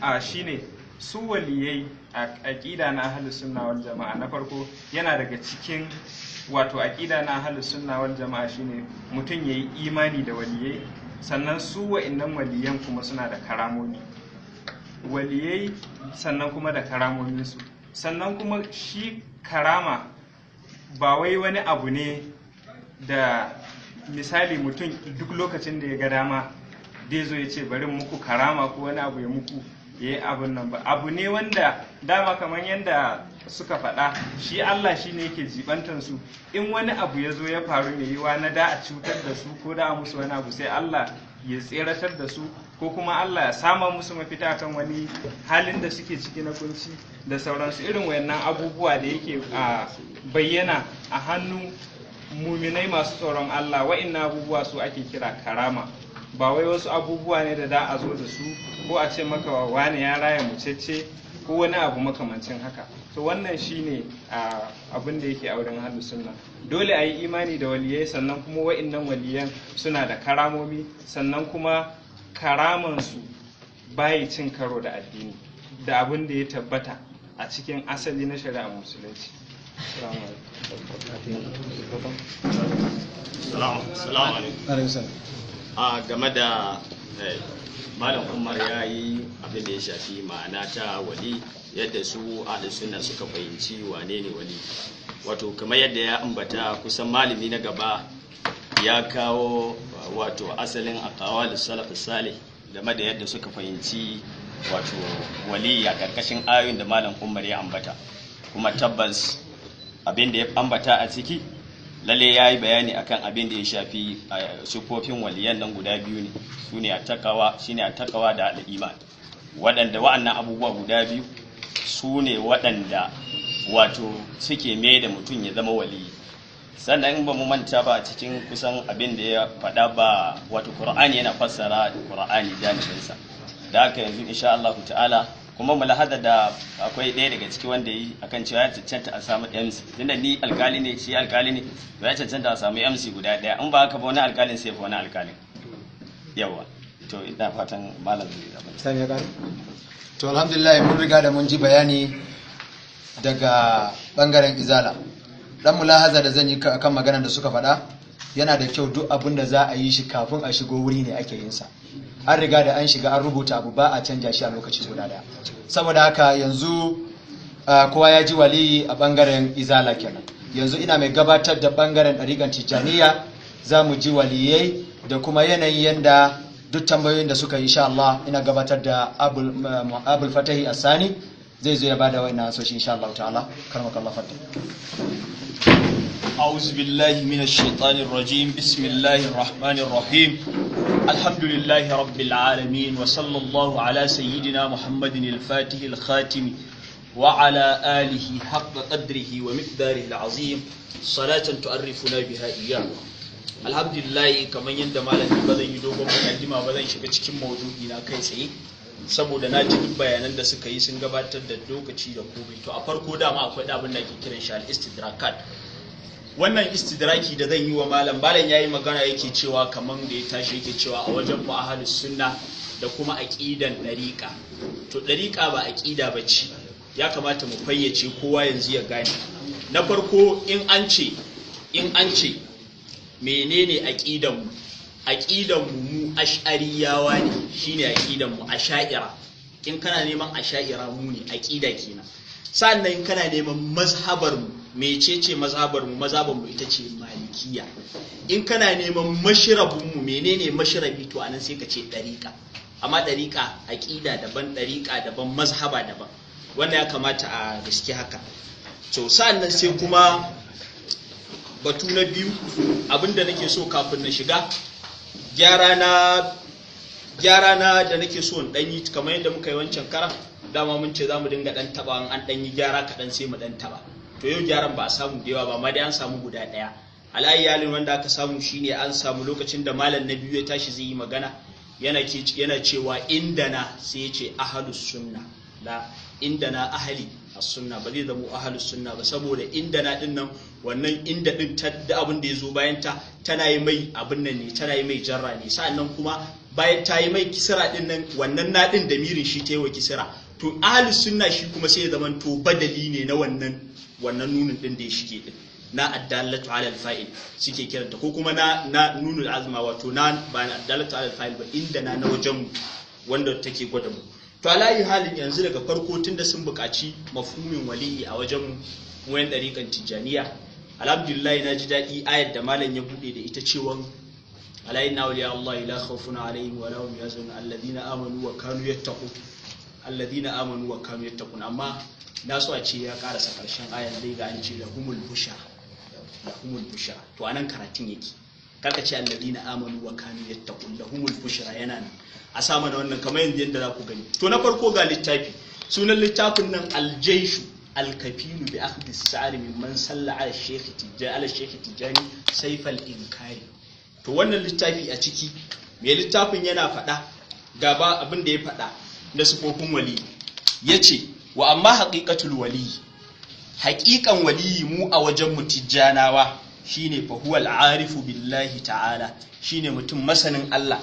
a shine su waliyai a aƙida na ahlus sunna wal jama'a, na farko yana daga cikin wato aƙida na ahlus sunna wal jama'a shine mutum yayi imani da waliyai. Sannan su wa'innan waliyan kuma suna da karamomi, waliyai sannan kuma da karamominsu. Sannan kuma shi karama ba wai wani abu ne da misali mutum duk lokacin da ya ga dama dai zo ya ce bari muku karama ko wani abu ya muku ya yi abun nan ba. Abu ne wanda dama kamar yadda suka faɗa, shi Allah shi ne yake jibantan su. In wani abu ya zo ya faru mai yiwa na da a cutar da su ko da a musu wani abu, sai Allah ya tseratar da su ko kuma Allah ya sama musu mafita kan wani halin da suke ciki na kunci da sauransu. Irin wayannan abubuwa da yake a bayyana a hannu muminai masu tsoron Allah, wa'innan abubuwa su ake kira karama. Ba wai wasu abubuwa ne da da a zo da su ko a ce maka wane ya raya mucece ko wani abu makamancin haka. To wannan shine abin da yake a wurin ahlus sunna. Dole a yi imani da waliyai, sannan kuma wa'innan waliyan suna da karamomi, sannan kuma karamansu bayi cin karo da addini da abin da ya tabbata a cikin asali na shari'ar musulunci. Assalamu alaikum. Salamu alaikum. Alaikum salam. A game da Malam Umar ya yi abin da ya shafi ma'ana ta wali, yadda su ahlus sunna suka fahimci wane ne wali. Wato kamar yadda ya ambata, kusan malami na gaba ya kawo wato asalin aqwalus salaf salih game da yadda suka fahimci wato wali a karkashin ayoyin da Malam Umar ya ambata. Kuma tabbas abin da ya ambata a ciki lalle ya yi bayani akan abin da ya shafi sufofin waliyan nan guda biyu ne, su ne attaqwa, shine attaqwa da al'iman. Waɗanda wa'annan abubuwa guda biyu su ne waɗanda wato suke mai da mutum ya zama waliyi. Sannan in ba mu manta ba, a cikin kusan abin da ya faɗa ba, wato Qur'ani yana fassara Qur'ani janibinsa. Da haka yanzu insha Allah ta'ala kuma mulahada da akwai ɗaya daga ciki wanda yi akan cewa ya cancanta a samu MC, tunda ni alkali ne, shi alkali ne, to ya cancanta a samu MC guda ɗaya. In ba haka ba, wani alkalin sai fa wani alkalin yawa. To ina fatan malam zai zama Sami ya kare? To alhamdulillah, mun riga da mun ji bayani daga bangaren Izala. Dan mulahaza da zan yi akan maganar da suka faɗa, Yana da kyau duk abin da za a yi shi kafin a shigo wuri ne ake yin sa. An riga da an shiga an rubuta abu, ba a canja shi a lokaci guda daya. Saboda haka yanzu kowa ya ji waliyi a bangaren Izala kenan. Yanzu ina mai gabatar da bangaren ɗariƙan Tijjaniya, za mu ji waliyai da kuma yanayin yanda duk tambayoyin da suka yi, insha Allah. Ina gabatar da Abul Fatahi Asani, zai zo ya bada wa'annan ansoshi insha Allah ta'ala. Karmakallah, fadda. أعوذ بالله من الشيطان الرجيم. بسم الله الرحمن الرحيم. الحمد لله رب العالمين، وصلى الله على سيدنا محمد الفاتح الخاتم وعلى آله حق قدره ومقداره العظيم، صلاة تعرفنا بها إياه. الحمد لله. Kamar yadda malami, ba zan yi dogon mukaddima ba, zan shiga cikin maudu'i na kai tsaye saboda na ji duk bayanan da suka yi, sun gabatar da lokaci da komai. To, a farko dama akwai abin da ake kiran shi al-istidrakat. Wannan istidraki da zan yi wa malam, malam yayi magana, yake cewa kaman da ya tashi yake cewa a wajen mu ahlus sunna da kuma aqidan dariqa. To, dariqa ba aqida bace, ya kamata mu fayyace kowa yanzu ya gane. Na farko, in an ce menene aqidan mu, aqidan mu, mu Ash'ariyawa ne, shine aqidan mu, Asha'ira. In kana neman Asha'ira, mu ne, aqida kenan. Sannan in kana neman mazhabar mu, mecece mazhabar mu? Mazhabar mu ita ce Malikiya. In kana neman mashrabin mu, menene mashrabi? To, anan sai ka ce dariqa. Amma dariqa, aqida daban, dariqa daban, mazhaba daban. Wannan ya kamata a gaske haka. To, sannan sai kuma batu na biyu, abinda nake so kafin na shiga gyara na da nake so in danyi, kamar yadda muka yi wancan karan, dama mun ce za mu dinga dan taba, an dan yi gyara kaɗan sai mu dan taba. To, yau gyaran ba a samu da yawa ba, amma dai an samu guda ɗaya. Alayyalin wanda aka samu shine an samu lokacin da malam na biyu ya tashi zai yi magana, yana cewa indana, sai ya ce ahlus sunna. La, indana ahli as-sunna, ba zai zama ahlus sunna ba, saboda indana din nan, wannan inda din ta da abin da ya zo bayan ta tana yi mai abin nan ne, tana yi mai jarra ne. Sa'annan kuma bayan ta yi mai kisra din nan, wannan na din da mirin shi ta yi wa kisra. To, ahlus sunna shi kuma sai ya zama to badali ne na wannan nunin din da ya shige din na addallatu ala alfa'il suke kiranta, ko kuma na nunul azma, wato na ba na addallatu ala alfa'il ba, inda na wajen mu wanda take gwada mu. To, alayi halin, yanzu daga farko, tunda sun buƙaci mafhumin waliyi a wajen mu, mu yan ɗariƙan Tijjaniya, alhamdulillah, na ji daɗi ayar da malam ya buɗe da ita cewan ala inna awliya Allah la khawfun alaihim wa lahum yahzanun alladhina amanu wa kanu yattaqun, alladhina amanu wa kanu yattaqun. Amma na so a ce ya karasa karshen ayan, zai ga an ce lahumul bushra, lahumul bushra. To, anan karatun yake. Karka ce alladhina amanu wa kanu yattaqun, lahumul bushra yana nan. A sa mana wannan kamar yanzu yadda za ku gani. To, na farko ga littafi, sunan littafin nan Aljaishu Alkafilu bi akhdhi as-sa'ri mimman salla ala Shaykh Tijani sayf al-inkari. To, wannan littafi, a ciki mai littafin yana faɗa gaba abin da ya faɗa na sifofin wali. Yace wa amma haqiqatul wali, haƙiƙan waliyi mu a wajen mu Tijjanawa shine fa huwa al-arifu billahi ta'ala, shine mutum masanin Allah,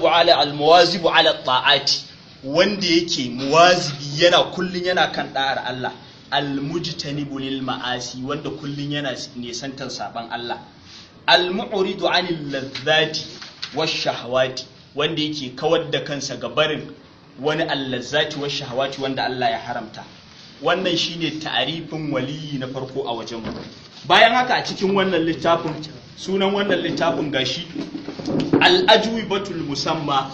al-muwazibu ala ta'ati, wanda yake muwazibi, yana kullun yana kan da'ar Allah, al-mujtanibu lil ma'asi, wanda kullun yana nisantar saban Allah, al-mu'ridu anil ladzati wash-shahawati, wanda yake kawar da kansa ga barin wani al-lazzati wash-shahawati wanda Allah ya haramta. Wannan shine ta'arifin waliyi na farko a wajenmu. Bayan haka, a cikin wannan littafin, sunan wannan littafin gashi, Al-Ajwibatul Musamma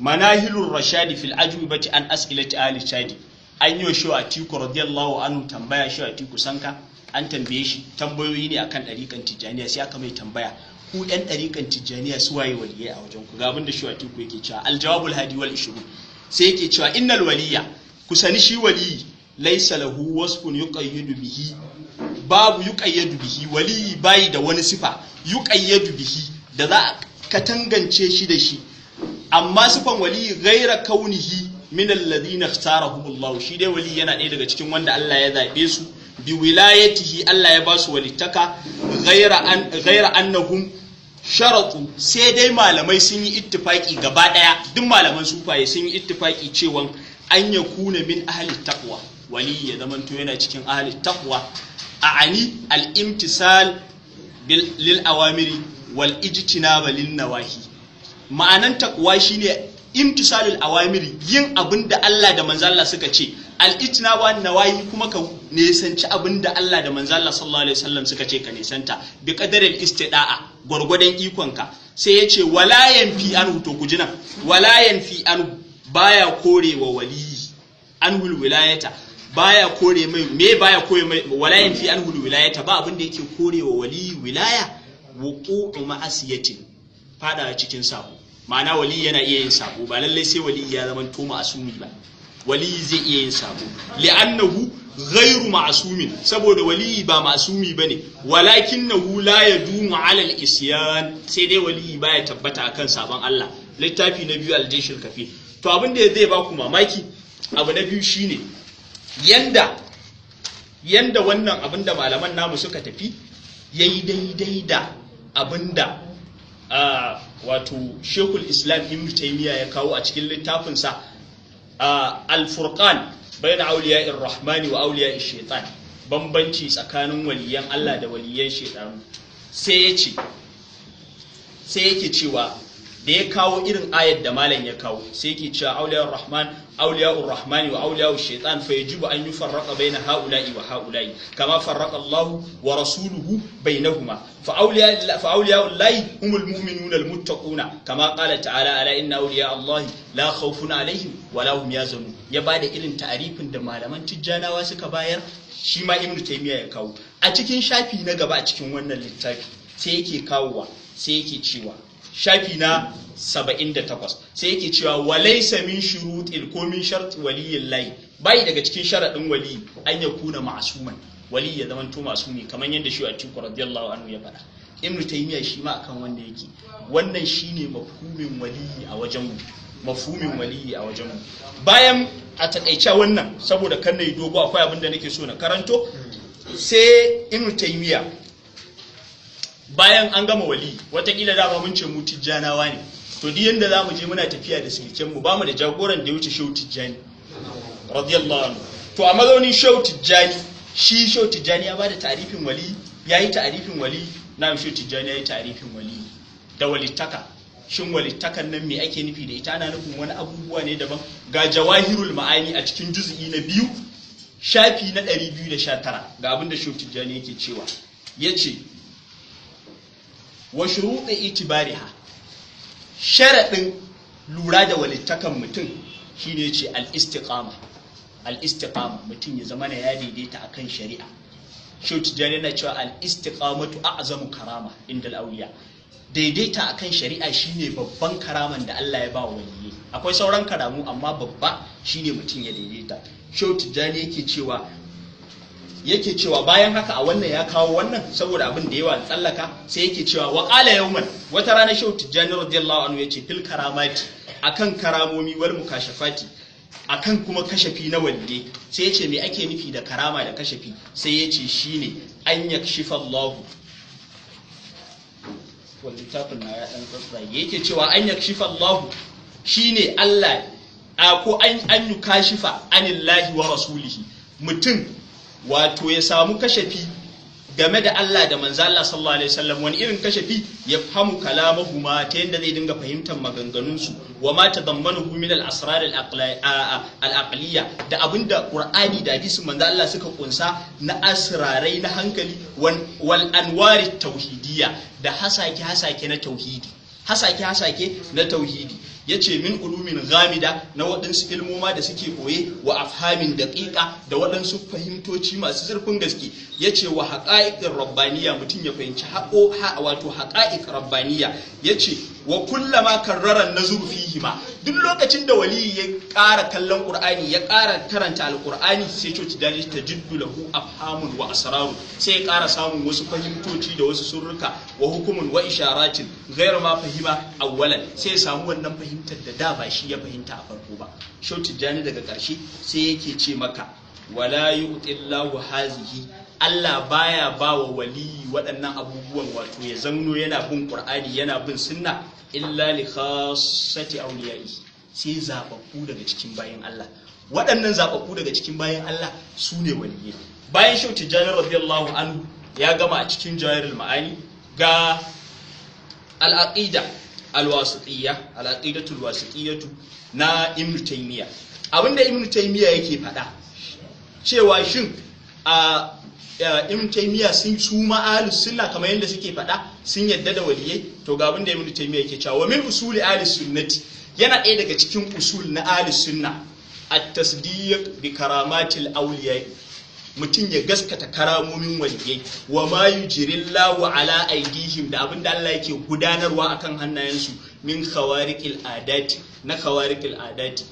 Manahilur Rashadi fil Ajwibati an As'ilati Ali Chadi. An yi wa Shehu Atiku radiyallahu anhu tambaya. Shehu Atiku Sanka, an tambaye shi tambayoyi ne akan ɗariƙan Tijjaniya. Sai aka mai tambaya, ku ɗan ɗariƙan Tijjaniya, su waye waliyai a wajen ku? Ga abin da Shehu Atiku yake cewa, Aljawabul Hadi wal Ishrun. Sai yake cewa innal waliya, ku sani shi waliyi, laisa lahu wasfun yuqayyadu bihi, babu yuqayyadu bihi, waliyi bayi da wani sifa yuqayyadu bihi da za a katangance shi da shi. Amma sifan waliyi ghaira kaunihi min alladhina ikhtarahumullah, shi dai wali yana ɗaya daga cikin wanda Allah ya zabe su, bi wilayatihi, Allah ya ba su walittaka, ghaira annahum sharatu. Sai dai malamai sun yi ittifaki gaba daya, duk malaman sufaye sun yi ittifaki cewa an yakuna min ahli taqwa, wali ya zamanto yana cikin ahli taqwa, a'ani al-imtisal lil awamiri wal ijtinaba lin nawahi. Ma'anan taqwa shine imtisalul awamiri, yin abin da Allah da manzo Allah suka ce, al ijtinaba nawahi kuma ka nisanci abin da Allah da manzo Allah sallallahu alaihi wasallam suka ce ka nisanta, bi qadaril istida'a, gwargwadon ikonka. Sai ya ce wala yanfi anhu, to ku ji nan, wala yanfi anhu, baya korewa waliyi anhul wilayata, baya kore mai me, baya kore mai, wala yanfi anhul wilayata, ba abin da yake korewa waliyi wilaya, wuqu'u ma'asiyatin, fada cikin sabo. Ma'ana wali yana iya yin sabo, ba lallai sai wali ya zama to ma'asumi ba, wali zai iya yin sabo, li'annahu ghairu ma'asumin, saboda wali ba ma'asumi bane, walakinahu la yadumu 'ala al-isyan, sai dai wali baya tabbata akan sabon Allah. Littafi na biyu, al-Jayshul Kafi. To abin da zai baku mamaki, abu na biyu shine yanda wannan abin da malaman namu suka tafi yayi daidai da abinda wato Shekul Islam Ibn Taymiyyah ya kawo a cikin littafinsa Al-Furqan bayna awliya'ir Rahmani wa awliya'ish Shaitan, bambanci tsakanin waliyan Allah da waliyan shaitan. Sai ya ce, sai yake cewa da ya kawo irin ayar da malam ya kawo, sai yake cewa awliya'ur Rahman, awliya'ur Rahmani wa awliya'ush Shaitan, fa yajibu an yufarraqa bayna ha'ula'i wa ha'ula'i kama farraqa Allah wa rasuluhu bainahuma. Fa awliya'u Allahi humul mu'minuna al-muttaquna, kama qala ta'ala: ala inna awliya Allahi la khawfun alaihim wa la hum yahzanun. Ya bada irin ta'arifin da malaman Tijjanawa suka bayar, shi ma Ibn Taymiyyah ya kawo a cikin shafi na gaba a cikin wannan littafi. Sai yake kawowa, sai yake cewa shafi na 78, sai yake cewa walaysa min shurutil ko min shart waliyillahi, bai daga cikin sharadin wali an ya kuna ma'suman, wali ya zamanto ma'sumi, kamar yadda shi Atiku radiyallahu anhu ya faɗa. Ibn Taymiyyah shi ma akan wanda yake. Wannan shine mafhumin waliyi a wajen mu, mafhumin waliyi a wajen mu. Bayan a takaice wannan, saboda kan nayi dogo, akwai abin da nake so na karanto. Sai Ibn Taymiyyah, bayan an gama wali, watakila dama mun ce mu Tijjanawa ne, to duk yanda za mu je muna tafiya da silken mu, bamu da jagoran da ya wuce Shehu Tijjani radiyallahu anhu. To a mazaunin Shehu Tijjani, shi Shehu Tijjani ya bada ta'arifin wali, yayi ta'arifin wali na Shehu Tijjani yayi ta'arifin wali da walittaka. Shin walittakan nan me ake nufi da ita? Ana nufin wani abubuwa ne daban. Ga Jawahirul Ma'ani a cikin juz'i na 2, shafi na 219, ga abin da Shehu Tijjani yake cewa. Yace wa shuruɗi itibariha, sharaɗin lura da walittakan mutum shine ce al-istiqama, al-istiqama, mutum ya zama ya daidaita akan shari'a. Shehu Tijjani yana cewa al-istiqamatu a'zamu karama inda al-awliya, daidaita akan shari'a shine babban karaman da Allah ya ba wa waliyyi. Akwai sauran karamu, amma babba shine mutum ya daidaita. Shehu Tijjani yake cewa bayan haka, a wannan ya kawo wannan saboda abin da yawa tsallaka, sai yake cewa wa qala yawman, wata rana Shehu Tijjani radiyallahu anhu yace fil karamati, akan karamomi, wal mukashafati, akan kuma kashafi na waliyyi. Sai yace me ake nufi da karama da kashafi? Sai yace shine an yakshifa Allah, wal littafin na ya dan tsatsage, yake cewa an yakshifa Allah, shine Allah a ko an yukashifa anillahi wa rasulihi, mutum wato ya samu kashafi game da Allah da manzo Allah sallallahu alaihi wasallam. Wani irin kashafi? Ya fahimu kalamahuma, ta yanda zai dinga fahimtar maganganun su, wa ma tadammanuhu min al-asrar al-aqliyya, da abinda Qur'ani da hadisin manzo Allah suka kunsa na asrarai na hankali, wal anwari tauhidiyya, da hasake hasake na tauhidi, hasake hasake na tauhidi. Yace min ulumin ghamida, na waɗansu ilmoma da suke koye, wa afhamin daqiqa, da waɗansu fahimtoci masu zurfin gaske. Yace wa haqa'iqir rabbaniyya, mutum ya fahimci haƙo ha wato haqa'iq rabbaniyya. Yace wa kullama karrara nazuru fihi ma, duk lokacin da wali ya ƙara kallon Qur'ani, ya ƙara karanta Alqur'ani, sai coci dani tajiddu lahu afhamun wa asraru, sai ya ƙara samun wasu fahimtoci da wasu surruka, wa hukumun wa isharatin ghayr ma fahima awwalan, sai ya samu wannan fahimtar da da ba shi ya fahimta a farko ba. Shehu Tijjani daga ƙarshe sai yake ce maka wala yu'tillahu hazihi, Allah baya ba wa waliyi waɗannan abubuwan, wato ya zamno yana bin Qur'ani, yana bin sunna, illa li khassati awliya'i, sai zababbu daga cikin bayin Allah. Waɗannan zababbu daga cikin bayin Allah su ne waliyai. Bayan Shehu Tijjani radiyallahu anhu ya gama a cikin Jawahirul Ma'ani, Ga al-aqida al-wasitiyya, al-aqidatul wasitiyyatu na Ibn Taymiyyah. Abinda Ibn Taymiyyah yake faɗa cewa shin a Ibn Taymiyyah sun su ma ahlus sunna kamar yadda suke faɗa sun yadda da waliyai? To ga abinda Ibn Taymiyyah yake cewa: wa min usuli ahlus sunnati, yana ɗaya daga cikin usul na ahlus sunna, at-tasdiq bi karamatil awliya, mutum ya gaskata karamomin waliyai, wa ma yujrillahu ala aidihim, da abinda Allah yake gudanarwa akan hannayensu, min khawariqil adati, na khawariqil adati,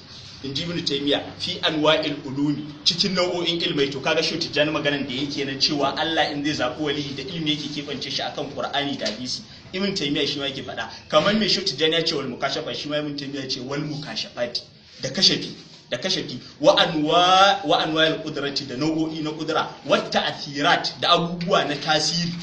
in ji Ibn Taymiya, fi anwa'il ulumi, cikin nau'o'in ilmai. To kaga shi Tijjani maganan da yake nan cewa Allah in zai zaɓi wali da ilmi yake keɓance shi akan Qur'ani da hadisi, Ibn Taymiya shi ma yake faɗa. Kamar me shi Tijjani ya ce wal mukashafa, shi ma Ibn Taymiya ya ce wal mukashafati, da kashafi, da kashafi, wa anwa wa anwa'il qudrati, da nau'o'i na qudra, wa ta'thirat, da abubuwa na tasiri.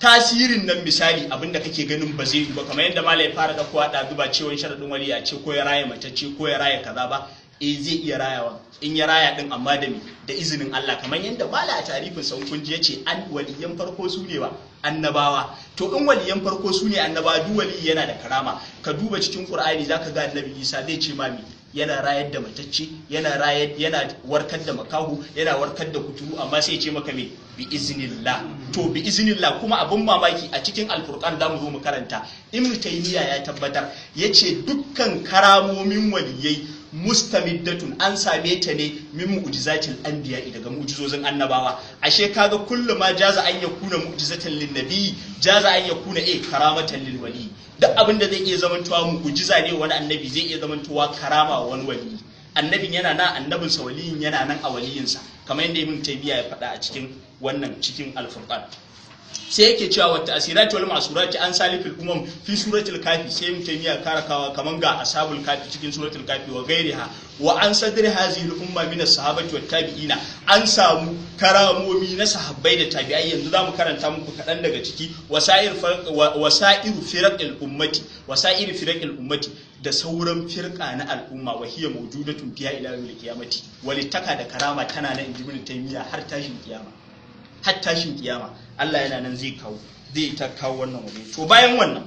Tasirin nan misali abinda kake ganin ba zai yi ba, kamar yadda malai fara da kowa ɗazu, ba cewa sharaɗin wali a ce ko ya raya matacce ko ya raya kaza ba. Eh, zai iya rayawa in ya raya din, amma da me? Da izinin Allah. Kamar yadda mala a tarifin sa kun ji yace an waliyan farko su ne wa annabawa. To in waliyan farko su ne annabawa, duk wali yana da karama. Ka duba cikin Qur'ani, zaka ga Annabi Isa zai ce mami yana rayar da matacce, yana rayar, yana warkar da makahu, yana warkar da kuturu, amma sai ya ce maka me? Bi iznillah. To bi iznillah kuma abun mamaki, a cikin Alfurqan zamu zo mu karanta, Ibn Taymiya ya tabbatar, yace dukkan karamomin waliyai mustamiddatun, an same ta ne min mu'jizatil anbiya, daga mu'jizozin annabawa. Ashe kaga kullu ma jaza an yakuna mu'jizatan lin nabi, jaza an yakuna karamatan lil wali. Duk abin da zai iya zamantowa mu'jiza ne wani annabi, zai iya zamantowa karama wa wani wali. Annabin yana nan annabinsa, waliyin yana nan a waliyinsa, kamar yadda Ibn Taymiya ya faɗa a cikin wannan, cikin Al-Furqan. Sai yake cewa wata asirati wal ma'surati an salifil umam fi suratul Kafi. Sai Ibn Taymiya karakawa kaman ga Ashabul Kafi cikin suratul Kafi wa gairiha, wa an sadri hazihi al umma min as-sahabati wat tabi'ina, an samu karamomi na sahabbai da tabi'ai. Yanzu zamu karanta muku kaɗan daga ciki. Wasa'ir wasa'iru firaqil ummati, wasa'ir firaqil ummati, da sauran firqa na al'umma, wa hiya mawjudatun fiha ila yawmil qiyamati. Walittaka da karama tana nan, inji Ibn Taymiya, har tashin kiyama, har tashin kiyama. Allah yana nan zai kawo, zai ta kawo wannan waje. To bayan wannan,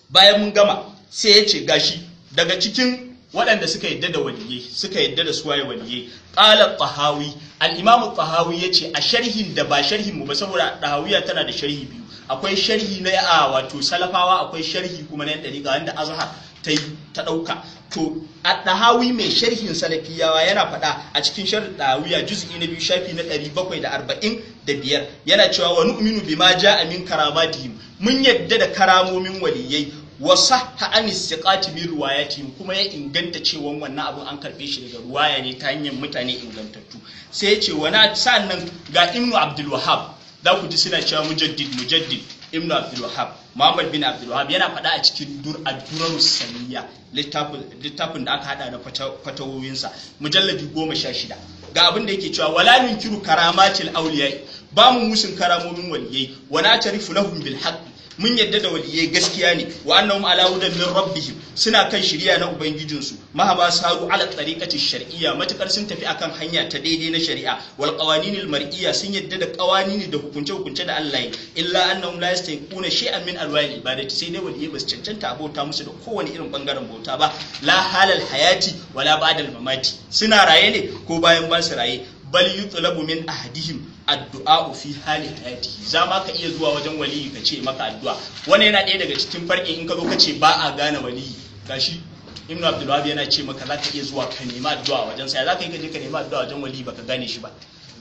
bayan mun gama, sai ya ce gashi daga cikin waɗanda suka yadda da waliyai, suka yadda da suwaye waliyai. Qala Tahawi, al-Imam Tahawi yace a sharhin da ba sharhin mu ba, saboda Tahawiya tana da sharhi biyu: akwai sharhi na a wato salafawa, akwai sharhi kuma na yan dariƙa wanda Azhar ta yi ta ɗauka. To a Ɗahawi mai sharhin salafiyawa yana faɗa a cikin sharhin Ɗahawiya, juz'i na 2, shafi na 745, yana cewa wa nu'minu bima ja'a min karamatihim, mun yadda da karamomin waliyai, wa sahha an istiqati min riwayatihim, kuma ya inganta cewa wannan abun an karbe shi daga ruwaya ne ta hanyar mutane ingantattu. Sai ya ce wa na sannan ga Ibnu Abdul Wahhab, za ku ji suna cewa mujaddid, mujaddid. Ibnu Abdul Wahhab, Muhammad bin Abdul Wahhab, yana faɗa a cikin dur ad-Durarus Saniyya, littafin da aka hada na fatawoyinsa, mujalladi 16, ga abin da yake cewa: wala nunkiru karamatil awliya, ba mu musun karamomin waliyai, wa na tarifu lahum bil haqq, mun yadda da waliyai gaskiya ne, wa annahum ala hudan min rabbihim, suna kan shiriya na ubangijinsu, mahama saru ala tariqati shar'iyya, matukar sun tafi akan hanya ta daidai na shari'a, wal qawaninil mar'iyya, sun yadda da qawanini da hukunce hukunce da Allah yi, illa annahum la yastahiquna shay'an min alwa'il ibadati, sai dai waliyai basu cancanta abota musu da kowane irin bangaren bauta ba, la halal hayati wala ba'dal mamati, suna raye ne ko bayan ba su raye, bal yutlabu min ahadihim addu'a fi hali hayatihi. Za ma ka iya zuwa wajen waliyi ka ce maka addu'a. Wannan yana ɗaya daga cikin farki in ka zo ka ce ba a gane waliyi. Gashi Ibnu Abdul Wahab yana ce maka za ka iya zuwa ka nema addu'a wajen sa. Za ka yi ka je ka nema addu'a wajen waliyi baka gane shi ba?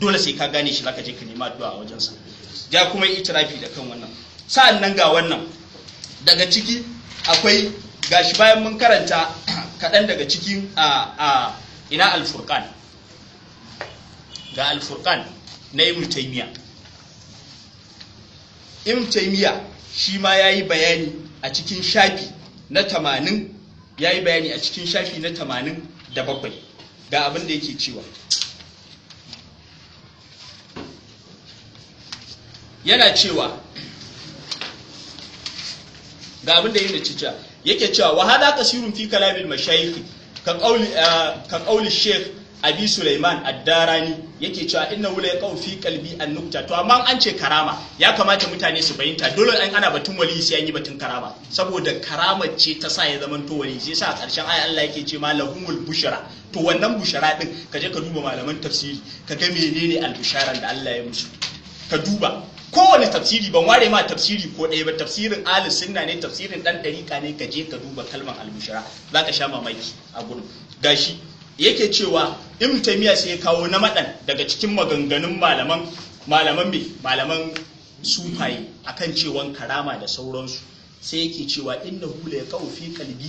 Dole sai ka gane shi za ka je ka nema addu'a wajen sa. Ya kuma yi itirafi da kan wannan. Sa'an nan ga wannan daga ciki akwai gashi, bayan mun karanta kaɗan daga cikin a ina Al-Furqan, ga Al-Furqan na Ibn Taymiya. Ibn Taymiya shi ma yayi bayani a cikin shafi na 80, yayi bayani a cikin shafi na 87, ga abin da yake cewa. Yana cewa ga abin da yake cewa, yake cewa wa hada kasirun fi kalamil mashayikh ka qawli Sheikh Abi Sulaiman Ad-Darani yake cewa inna wula ya fi qalbi an-nukta. To amma an ce karama ya kamata mutane su fahimta, dole an ana batun wali sai an yi batun karama, saboda karama ce ta sa ya zama to wali. Sai sa a ƙarshen aya Allah yake ce ma lahumul bushra. To wannan bushara din ka je ka duba malaman tafsiri ka ga menene al-busharan da Allah ya musu. Ka duba kowane tafsiri, ban ware ma tafsiri ko ɗaya ba, tafsirin ahli sunna ne, tafsirin dan ɗariƙa ne, ka je ka duba kalmar al-bushra zaka sha mamaki a gurin. Gashi yake cewa Ibn Taymiyyah sai ya kawo na madan daga cikin maganganun malaman malaman me malaman sufaye akan cewan karama da sauransu. Sai yake cewa innahu la yaqau fi qalbi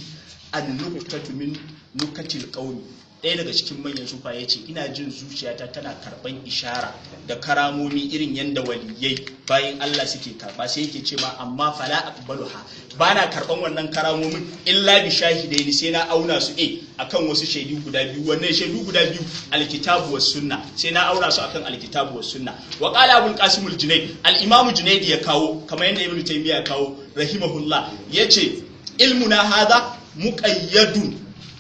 an nuqtatu min nukatil qaumi. Ɗaya daga cikin manyan sufaye yace ina jin zuciyata tana karban ishara da karamomi irin yanda waliyai bayan Allah suke karba. Sai yake ce ma amma fala aqbaluha, bana karban wannan karamomin illa bi shahidaini, sai na auna su akan wasu shaidu guda biyu. Wannan shaidu guda biyu alkitabu was sunna, sai na auna su akan alkitabu was sunna. Wa qala Abul Qasim al Junayd, al Imam Junayd ya kawo kamar yadda Ibn Taymiyyah ya kawo rahimahullah, yace ilmuna hadha muqayyadun,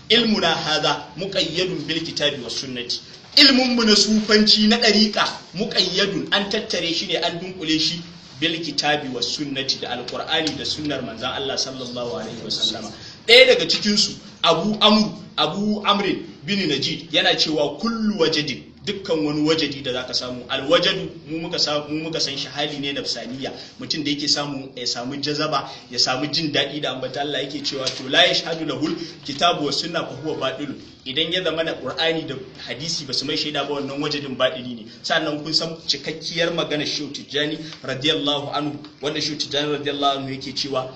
ilmuna hadha muqayyadun bil kitabi was sunnati. Ilmun mu na sufanci na dariqa muqayyadun, an tattare shi ne, an dunkule shi bil kitabi was sunnati, da alqur'ani da sunnar manzon Allah sallallahu alaihi wasallama. Ɗaya daga cikin su Abu Amr, Abu Amr bin Najid yana cewa kullu wajadin, dukkan wani wajadi da zaka samu, alwajadu mu muka samu, mu muka san shi hali ne nafsaniya, mutum da yake samu ya samu jazaba, ya samu jin daɗi da ambata Allah, yake cewa to la yashhadu lahul kitabu was sunna fa huwa batil. Idan ya zama na Qur'ani da hadisi basu mai shaida ba, wannan wajadin batili ne. Sannan kun san cikakkiyar magana Shehu Tijjani radiyallahu anhu, wanda Shehu Tijjani radiyallahu anhu yake cewa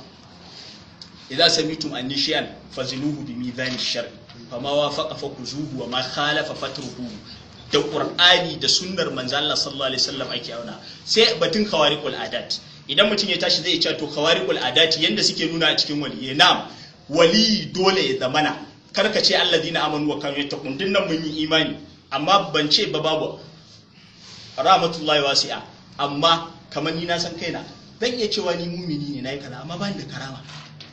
idza samitum anni shay'an fazinuhu bi mizani shar'i fama wafaqa fakuzuhu wa ma khalafa fatruhu. Da Qur'ani da sunnar manzo Allah sallallahu alaihi wasallam ake auna. Sai batun khawariqul adat, idan mutum ya tashi zai ce to khawariqul adat yanda suke nuna a cikin waliyyi, na'am wali dole ya zamana, karka ce alladina amanu wa kanu yattaqun, dinnan mun yi imani, amma ban ce ba babu rahmatullahi wasi'a, amma kamar ni na san kaina zan iya cewa ni mumini ne nayi kaza, amma bani da karama.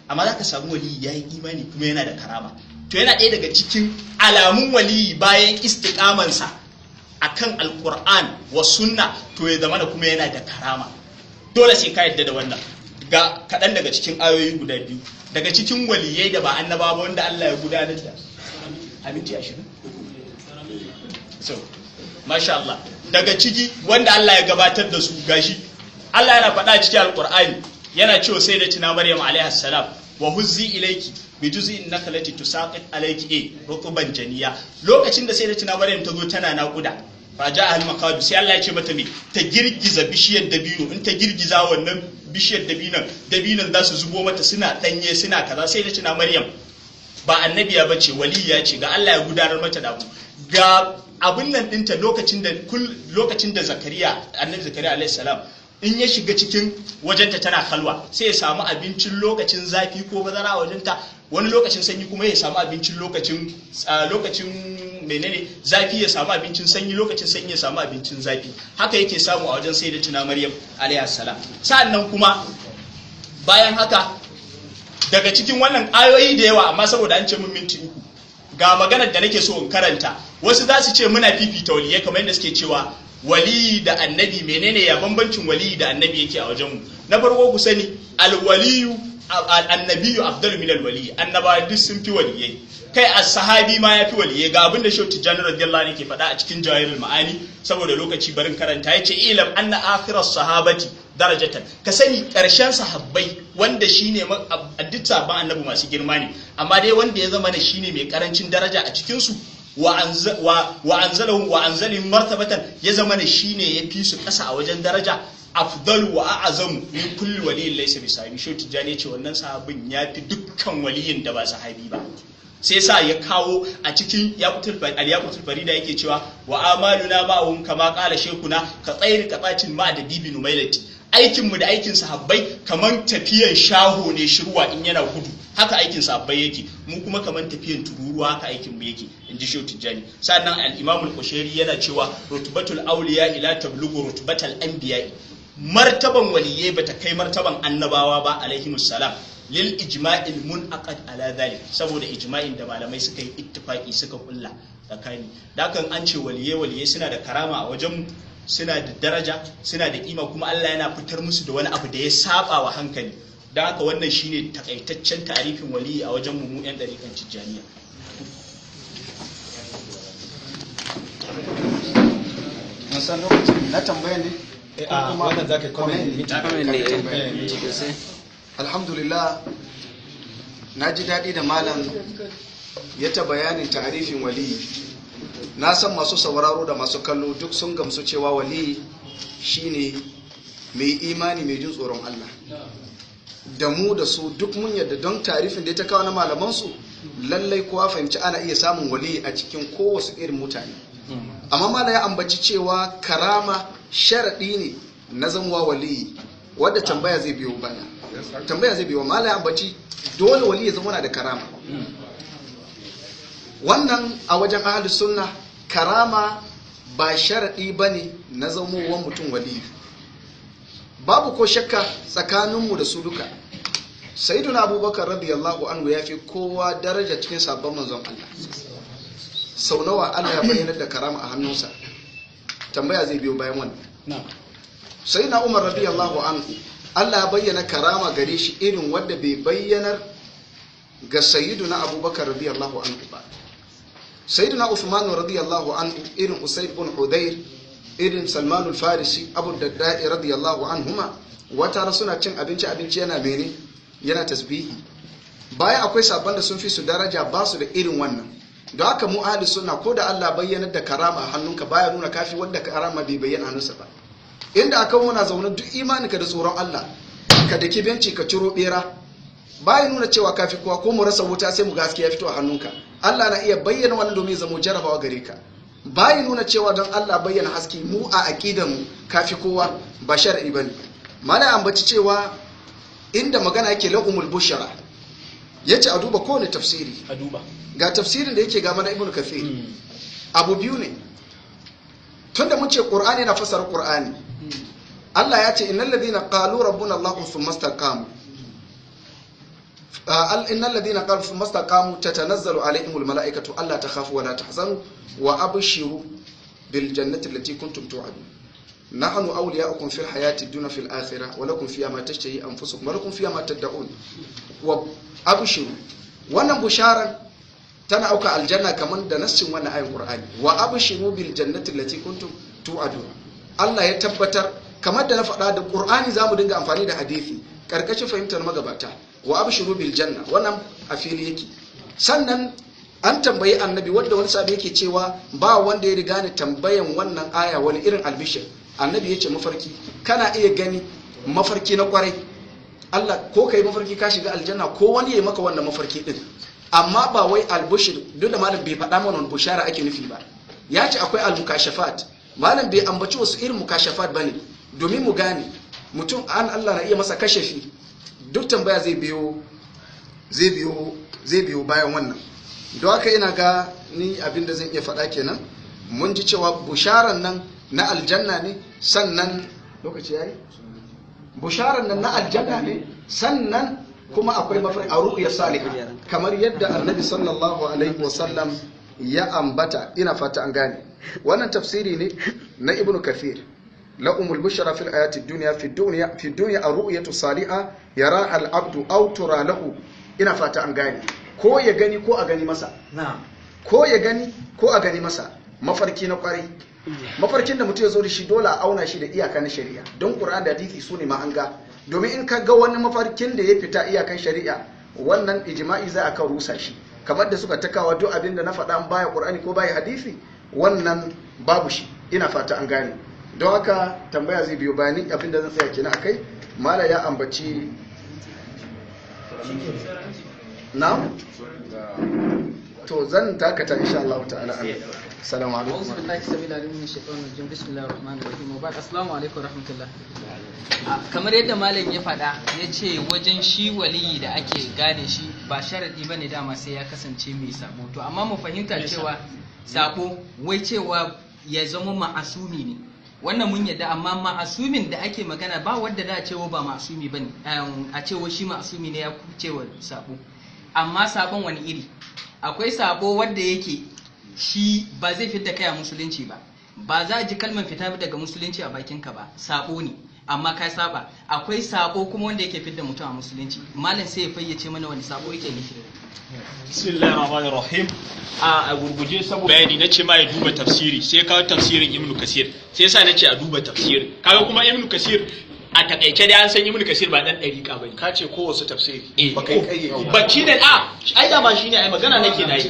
Amma zaka samu wali yayi imani kuma yana da karama. To yana ɗaya daga cikin alamun waliyi bayan istiƙamansa akan alƙur'an wa sunna, to ya zama da kuma yana da karama. Dole sai ka yadda da wannan. Ga kaɗan daga cikin ayoyi guda biyu daga cikin waliyai da ba annabawa ba wanda Allah ya gudanar da abinci 20. So masha Allah, daga ciki wanda Allah ya gabatar da su, gashi Allah yana faɗa cikin alƙur'ani, yana cewa sai da tuna Maryam alaihi salam, wa huzzi ilayki bi juz'in nakhlati tusaqit alayki rutuban janiya. Lokacin da sai da tuna Maryam ta zo tana naƙuda, fa ja'a al maqadu, sai Allah ya ce mata me? Ta girgiza bishiyar dabino. In ta girgiza wannan bishiyar dabinon, dabinon za su zubo mata suna danye suna kaza. Sai da tuna Maryam ba annabiya bace, waliya ce, ga Allah ya gudanar mata da abu. Ga abun nan dinta lokacin da lokacin da Zakariya, annabi Zakariya alayhi salam, in ya shiga cikin wajenta tana kalwa, sai ya samu abincin lokacin zafi ko bazara a wajenta, wani lokacin sanyi kuma ya samu abincin lokacin lokacin menene zafi, ya samu abincin sanyi lokacin sanyi, ya samu abincin zafi. Haka yake samu a wajen sayyidatuna Maryam alayha salam. Sa'annan kuma bayan haka daga cikin wannan ayoyi da yawa, amma saboda an ce mun minti 3, ga maganar da nake so in karanta. Wasu za su ce muna fifita waliyai, kamar yadda suke cewa wali da annabi menene, ya bambancin wali da annabi yake a wajenmu. Na farko ku sani alwaliyu annabiyu afdalu min alwali, annaba duk sun fi waliyai, kai as-sahabi ma ya fi waliyai. Ga abin da Shehu Tijjani radiyallahu anhu yake faɗa a cikin Jawahirul Ma'ani, saboda lokaci barin karanta, yace ilam anna akhiras sahabati darajatan, ka sani karshen sahabbai wanda shine duk sahabban annabi masu girma ne, amma dai wanda ya zama ne shine mai karancin daraja a cikin su, wa anzalahu wa anzalihim martabatan, ya zama ne shine ya fi su kasa a wajen daraja, afdalu wa a'zamu min kulli waliyin laysa bi sahabi. Shehu Tijjani yace wannan sahabin ya fi dukkan waliyin da ba sahabi ba. Sai sa ya kawo a cikin al-yaqutul farida yake cewa wa amaluna ma'ahum kama qala shaykhuna ka tsayri qatacin ma da bibi numailati, aikin mu da aikin sahabbai kaman tafiyan shaho ne shirwa in yana gudu, haka aikin sahabbai yake, mu kuma kaman tafiyan tururuwa haka aikin mu yake, inji Shehu Tijjani. Sannan al-Imam al-Qushairi yana cewa rutbatul awliya ila tablughu rutbatal anbiya, martaban waliyai bata kai martaban annabawa ba alaihimus salam. Lil ijma'il munaqad ala dhalik, saboda ijma'in da malamai suka yi ittifaki suka kulla tsakani. Dakan an ce waliye waliye suna da karama a wajen, suna da daraja, suna da kima, kuma Allah yana fitar musu da wani abu da ya saba wa hankali. Don haka wannan shine takaitaccen tarifin waliyi a wajen mu yan ɗarikan Tijjaniya. Mun san lokacin na tambaya ne. A wannan zaka comment ne. Alhamdulillah, na ji daɗi da malam ya ta bayanin tarifin waliyi. Na san masu sauraro da masu kallo duk sun gamsu cewa waliyi shine mai imani, mai jin tsoron Allah. Da mu da su duk mun yadda, don tarifin da ya ta kawo na malamansu, lallai kowa fahimci ana iya samun waliyi a cikin kowace irin mutane. Amma mala ya ambaci cewa karama sharaɗi ne na zamuwa waliyi, wadda tambaya zai biyo baya. Tambaya zai biyo, mala ya ambaci dole waliyi zama na da karama. Wannan a wajen ahlus sunna karama ba sharaɗi bane na zamowar mutum waliyi. Babu ko shakka tsakaninmu da su duka, Sayyiduna Abubakar radiyallahu anhu ya fi kowa daraja cikin sabon manzon Allah. Sau nawa Allah ya bayyana da karama a hannunsa? Tambaya zai biyo bayan wannan. Sayyiduna Umar radiyallahu anhu, Allah ya bayyana karama gare shi irin wadda bai bayyanar ga Sayyiduna Abubakar radiyallahu anhu ba. Sayyiduna Uthman radiyallahu anhu, irin Usaid bin Hudayr, irin Salman al-Farisi, Abu Darda'i radiyallahu anhuma, wata suna cin abinci, abinci yana mene, yana tasbihi. Bayan akwai sabon da sun fi su daraja, ba su da irin wannan. Don haka mu ahli sunna, ko da Allah bayyanar da karama a hannunka, baya nuna kafi wanda karama bai bayyana hannunsa ba. Inda akan muna zaune, duk imaninka da tsoron Allah, ka daki benci ka ciro bera, baya nuna cewa kafi kowa. Ko mu rasa wuta sai mu ga haske ya fito a hannunka, Allah na iya bayyana wannan domin ya zamo jarabawa gare ka. Baya nuna cewa don Allah bayyana haske mu a aqidar mu kafi kowa, ba shar'i bane. Mana ambaci cewa inda magana yake lahumul bushara, yace a duba kowane tafsiri, a duba ga tafsirin da yake ga mana Ibn Kathir. Abu biyu ne, tunda mun ce Qur'ani na fasara Qur'ani. Allah ya ce innal ladina qalu rabbuna Allah thumma istaqamu, innal ladina qalu thumma istaqamu tatanazzalu alaihimul malaikatu alla takhafu wa la tahzanu wa abshiru bil jannati allati kuntum tu'adun, nahnu awliya'ukum fil hayati dunya fil akhirah wa lakum fiha ma tashtahi anfusukum wa lakum fiha ma tad'un wa abshiru. Wannan busharan tana auka aljanna kamar da nassin wannan ayin Qur'ani, wa abshiru bil jannati allati kuntum tu'adun. Allah ya tabbatar, kamar da na faɗa, da Qur'ani zamu dinga amfani da hadisi karkashin fahimtar magabata. Wa abshiru bil janna, wannan a fili yake. Sannan an tambayi annabi, wanda wani sahabi yake cewa ba wanda ya riga ni tambayan wannan aya, wani irin albishir? Annabi yace mafarki, kana iya gani mafarki na kwarai, Allah ko kai mafarki ka shiga aljanna, ko wani ya maka wannan mafarki din. Amma ba wai albushir, duk da malam bai faɗa mana wani bushara ake nufi ba. Ya ce akwai almukashafat, malam bai ambaci wasu irin mukashafat bane domin mu gane mutum an Allah na iya masa kashafi. Duk tambaya zai biyo zai biyo zai biyo bayan wannan. Don haka ina ga ni abin da zan iya faɗa kenan. Mun ji cewa busharan nan na aljanna ne, sannan lokaci yayi, busharan nan na aljanna ne, sannan kuma akwai mafarki a ru'ya salihah kamar yadda annabi sallallahu alaihi wasallam ya ambata. Ina fata an gane wannan tafsiri ne na Ibnu Kathir. La'umul bushra fil ayati dunya fi dunya fi dunya ar-ru'yatu salihah yara al-abdu aw tura lahu. Ina fata an gane, ko ya gani ko a gani masa, ko ya gani ko a gani masa mafarki na kwarai. Mafarkin da mutum ya zo da shi dole a auna shi da iyaka na shari'a, don Qur'an da hadisi su ne mahanga. Domin in ka ga wani mafarkin da ya fita iyakan shari'a, wannan ijma'i za a kan rusa shi, kamar da suka takawa duk abin da na faɗa baya Qur'ani ko baya hadisi, wannan babu shi. Ina fata an gane. Don haka tambaya zai biyo bayani, abin da zan tsaya kenan akai. Mala ya ambaci na to zan dakata insha Allah ta'ala. Assalamu alaikum. A'udhu billahi samil alim min shaitanir rajim. Bismillahir rahmanir rahim. Wa ba'd. Assalamu alaikum rahmatullah. Kamar yadda malam ya faɗa, ya ce wajen shi waliyi da ake gane shi ba sharaɗi ba ne dama sai ya kasance mai sabo. To amma mu fahimta cewa sabo wai cewa ya zama ma'asumi ne. Wannan mun yadda, amma ma'asumin da ake magana ba wadda da a cewa ba ma'asumi bane, a cewa shi ma'asumi ne ya kucewa sabo. Amma sabon wani iri? Akwai sabo wadda yake shi ba zai fidda kai a musulunci ba, ba za a ji kalmar fita daga musulunci a bakinka ba, sabo ne amma ka saba. Akwai sabo kuma wanda yake fidda mutum a musulunci. Malam sai ya fayyace mana wani sabo yake nufi. Bismillahir rahmanir rahim. A gurguje, saboda bayani nace ma ya duba tafsiri, sai kawo tafsirin Ibn Kasir, sai yasa nace a duba tafsirin. Kaga kuma Ibn Kasir a takaice dai an san Ibn Kasir ba dan dariƙa bane. Ka ce ko wasu tafsiri Eh, ba kai kai ba shi ne a ai da ba shi ne ai magana nake nayi.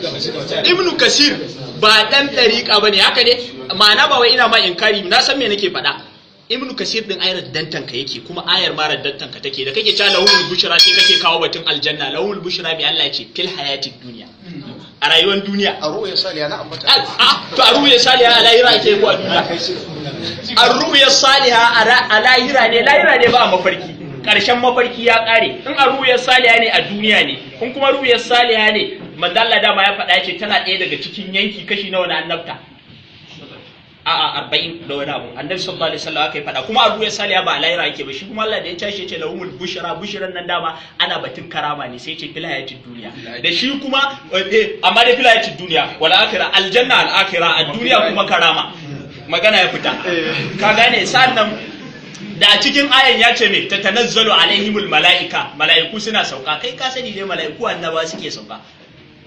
Ibn Kasir ba dan dariƙa bane, haka ne? Ma'ana ba wai ina ma inkari, na san me nake faɗa. Ibn Kasir din ayar dantanka yake, kuma ayar ma raddantanka take da kake cewa lahumul bushra, sai kake kawo batun aljanna. Lahumul bushra bi Allah ya ce fil hayatid dunya, a rayuwar duniya. A ru'ya saliya na ambata. A to a ru'ya saliha a lahira ake ko a duniya? A ru'ya saliha a lahira ne, lahira ne ba a mafarki, karshen mafarki ya kare. In a ru'ya saliha ne a duniya ne, in kuma ru'ya saliha ne manzo Allah dama ya faɗa, ya ce tana ɗaya daga cikin yanki kashi nawa na annabta? A'a, 40 da wani abu annabi sallallahu alaihi wasallam aka yi faɗa. Kuma abu ya saliya ba a lahira yake ba. Shi kuma Allah da ya tashi ya ce lahumul bushra, bushran nan dama ana batun karama ne, sai ya ce fil hayatid duniya da shi kuma amma dai fil hayatid duniya wal akhirah, aljanna al akhirah, a duniya kuma karama, magana ya fita, ka gane? Sannan da a cikin ayan ya ce me? Tatanazzalu alaihimul malaika, malaiku suna sauka. Kai ka sani dai malaiku annaba suke sauka,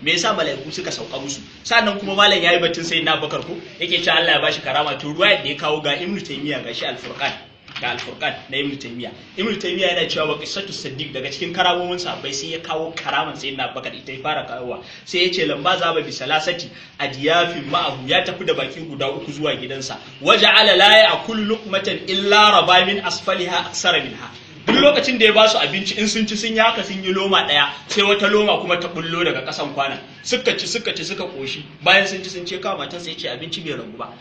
me yasa mala'iku suka sauka musu? Sannan kuma malam yayi batun sai na Bakar ko yake cewa Allah ya bashi karama. To ruwa da ya kawo ga Ibn Taymiyyah, gashi Al-Furqan, ga Al-Furqan na Ibn Taymiyyah. Ibn Taymiyyah yana cewa wa qissatu Siddiq, daga cikin karamomin sahabbai sai ya kawo karaman sayyidina Bakar, ita ya fara kawowa. Sai ya ce lamba zaba bi salasati adiyafin ma'ahu, ya tafi da baki guda uku zuwa gidansa, waja'ala la ya'kulu luqmatan illa raba min asfaliha aksara minha. Duk lokacin da ya ba su abinci, in sun ci sun yi haka, sun yi loma ɗaya, sai wata loma kuma ta bullo daga ƙasan kwanan. Suka ci, suka ci, suka ƙoshi. Bayan sun ci sun ce kawo matan, sai ce abinci bai ragu ba.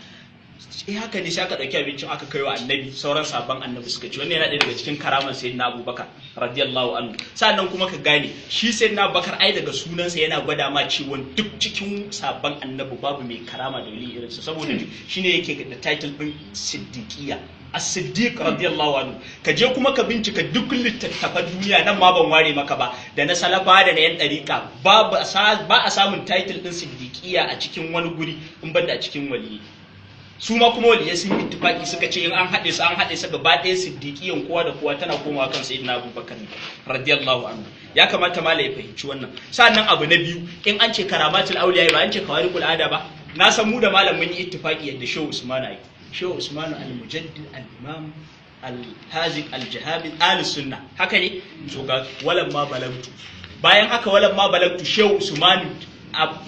Sai haka ne sai aka ɗauki abincin aka kai wa annabi, sauran sabon annabi suka ci. Wannan yana ɗaya daga cikin karaman sayyidina Abubakar radiyallahu anhu. Sannan kuma ka gane shi sayyidina Abubakar ai daga sunansa yana gwada ma cewa duk cikin sabon annabi babu mai karama da wali irinsa, saboda shine yake da title ɗin siddiqiyya, as-siddiq radiyallahu anhu. Ka je kuma ka bincika duk littattafan duniya nan ma ban ware maka ba, da na salafa da na yan dariƙa, ba a samun title din siddiqiyya a cikin wani guri in banda a cikin waliyi. Su ma kuma waliyai sun yi ittifaki, suka ce in an haɗe su, an haɗe su gaba ɗaya, siddiqiyan kowa da kowa tana komawa kan sayyidina Abubakar radiyallahu anhu. Ya kamata mala ya fahimci wannan. Sannan abu na biyu, in an ce karamatul auliya ba an ce kawariqul ada ba. Na san mu da malam mun yi ittifaki yadda Shehu Usman ayi, Shehu Usman al-Mujaddid al-Imam al-Haziq al-Jahabi al-Sunna, haka ne? To ga walan ma balagtu, bayan haka walan ma balagtu Shehu Usman,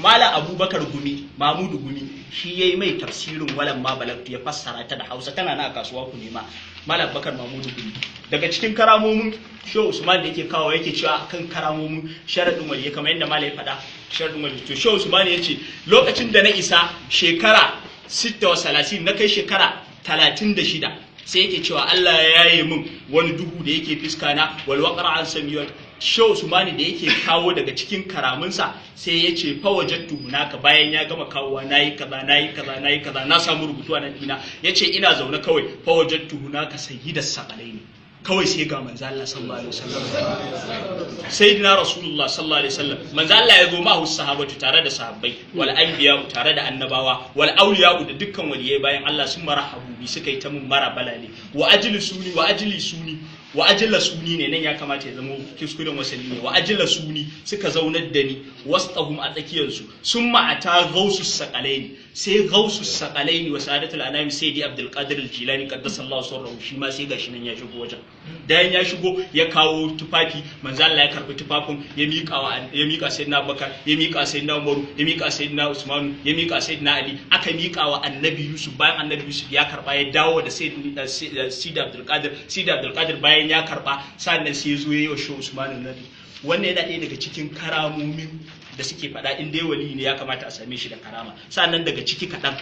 Mala Abubakar Gumi, Mahmudu Gumi shi yayi mai tafsirin walan ma balagtu, ya fassara ta da Hausa, tana na a kasuwa ku nema. Mala Abubakar Mahmudu Gumi, daga cikin karamomin Shehu Usman da yake kawo, yake cewa akan karamomin sharadin waliyi, kamar yadda Mala ya faɗa sharadin waliyi. To Shehu Usman ya ce lokacin da na isa shekara 36, na kai shekara 36, sai yake cewa Allah ya yaye min wani duhu da yake fiska na wal waqra an samiyat. Shehu Usmani da yake kawo daga cikin karaminsa, sai ya ce fa wajadtu hunaka, bayan ya gama kawowa nayi kaza, nayi kaza, nayi kaza, na samu rubutu a nan dina, yace ina zaune kawai, fa wajadtu hunaka sayyidas saqalaini, kawai sai ga manzo Allah sallallahu alaihi wasallam, sayyidina rasulullah sallallahu alaihi wasallam. Manzo Allah ya zo ma sahabatu, tare da sahabbai, wal anbiya, tare da annabawa, wal awliya, da dukkan waliyai bayan Allah, sun marahabu bi, suka yi ta mun mara balale, wa ajlisuni, wa ajlisuni, wa ajilla suni ne nan ya kamata ya zama kuskuren wasanni ne, wa ajilla suni, suka zaunar da ni, wasqahum, a tsakiyarsu, sun ma'ata gausu saqalaini, sai gausu saqalaini wa sa'adatul anami sayyidi abdul qadir al-jilani qaddasallahu sirrahu, shi ma sai gashi nan ya shigo wajen. Dayan ya shigo ya kawo tufafi, manzo Allah ya karbi tufafin, ya mika wa, ya mika sayyidina Abubakar, ya mika sayyidina Umaru, ya mika sayyidina Usman, ya mika sayyidina Ali, aka mika wa annabi Yusuf. Bayan annabi Yusuf ya karba, ya dawo da sayyidina Sidi Abdul Qadir, Sidi Abdul Qadir bayan ya karba, sannan sai ya zo ya yi wa Shehu Usman Nabi. Wannan yana ɗaya daga cikin karamomin da suke faɗa, in dai wali ne ya kamata a same shi da karama. Sannan daga ciki kaɗan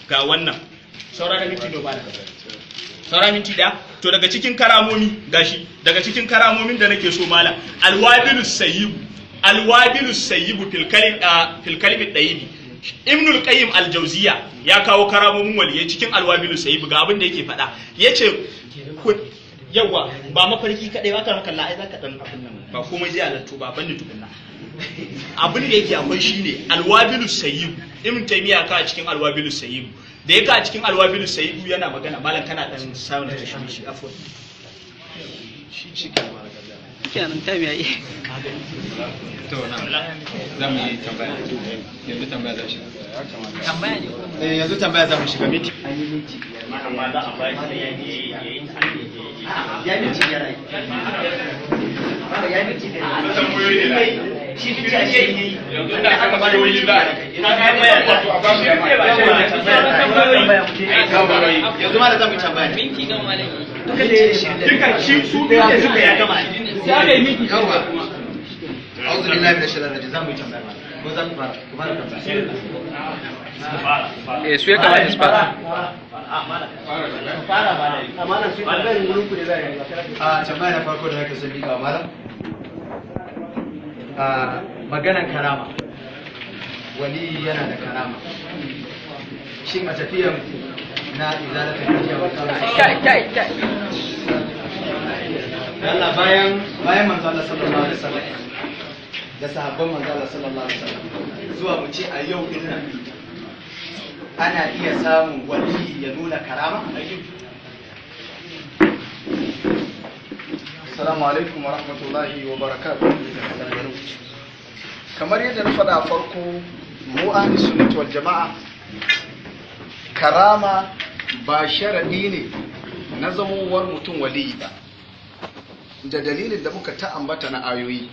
ga wannan, saura da minti nawa? Saura minti da. To daga cikin karamomi gashi, daga cikin karamomin da nake so malam, alwabilus sayyibu, alwabilus sayyibu fil kalim, fil kalimi dayibi. Ibnul Qayyim al-Jawziya ya kawo karamomin waliyai cikin Alwabilu Sayyib, ga abin da yake faɗa. Yace yawa ba mafarki kadai ba, kan kalla ai zaka dan abin nan ba komai zai halattu ba banda tukunna. Abin da yake akwai shine Alwabilu Sayyib, Ibn Taymiya ka a cikin Alwabilu Sayyib, da ya ka a cikin Alwabilu Sayyib yana magana. Malam, kana dan sound da shi, afwan. Kenan time yayi. To na za mu yi tambaya yanzu, tambaya za shi. Tambaya ne ko? Eh, yanzu tambaya za mu shiga miti. Amma za a ba shi yayi yayi. Ya minti 5 ai. Ya minti 5. Tambayoyi ne. Shi minti 20 yayi. Yanzu da aka bada wani za a wato a ba shi dama. Yanzu ma da za mu yi tambaya ne. Minti nawa malam yi? Duka da Duka shi su biyu ne suka ya gama. Sai aka yi minti. Yawa. A'udhu billahi minash shaitanir rajim. Za mu yi tambaya ma. Ko za ku fara? Ku fara tambaya. Eh, su ya kamata su fara. A tambaya na farko da nake son miƙa wa malam. A maganan karama. Wali yana da karama. Shin a tafiyan na izalatul bid'a wa Kai kai kai. Allah, bayan manzo Allah sallallahu alaihi wasallam da sahabban manzo Allah sallallahu alaihi wasallam zuwa mu ce a yau din nan, ana iya samun wali ya nuna karama? Assalamu alaikum wa rahmatullahi wa barakatuh. Kamar yadda na faɗa a farko, mu ahli sunnati wal jama'a, karama ba sharadi ne na zamowar mutum waliyi ba. Da dalilin da muka ta ambata na ayoyi.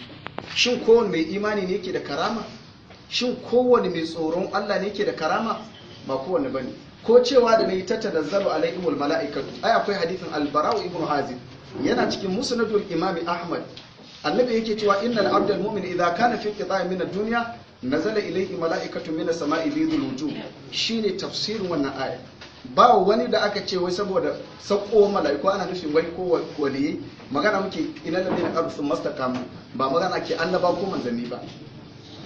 Shin kowane mai imani ne yake da karama? Shin kowane mai tsoron Allah ne yake da karama? Ba kowane bane. Ko cewa da nayi tatanazzalu alaihimul mala'ikatu. Ai akwai hadithin Al-Bara'u ibn Azib, yana cikin Musnadul Imam Ahmad. Annabi yake cewa innal abdal mu'min idza kana fi qita'in min ad-dunya nazala ilayhi mala'ikatu min as-sama'i bidul wujuh. Shine tafsirin wannan aya. Ba wani da aka ce wai saboda sauko mala'iku ana nufin wai ko waliyai. Magana muke inal ladina qalu thumma istaqamu, ba magana ke annaba ko manzanni ba.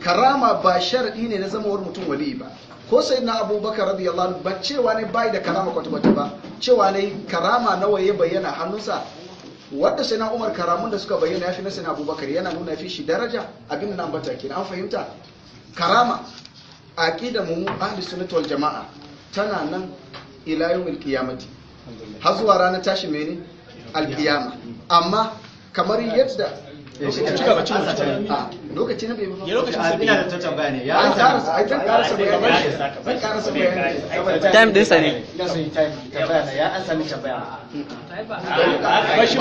Karama ba sharadi ne na zamawar mutum wali ba. Ko sai na Abubakar radiyallahu anhu, ba cewa ne bai da karama kwata-kwata ba, cewa ne karama nawa ya bayyana hannunsa. Wanda sai na Umar karamun da suka bayyana yafi na sai na Abubakar, yana nuna fi shi daraja. Abin da na ambata kenan, an fahimta. Karama aqida mu ahli sunnah wal jamaa tana nan ila yawmil qiyamati, har zuwa ranar tashi mene alqiyama. Amma kamar yadda lokaci na bai ba. Ina da ta tambaya ne. Ya an karasa, ai zan karasa bayani, zan karasa bayani. Time ɗinsa ne. Ina son yi time tambaya na, ya an sami tambaya. Bashi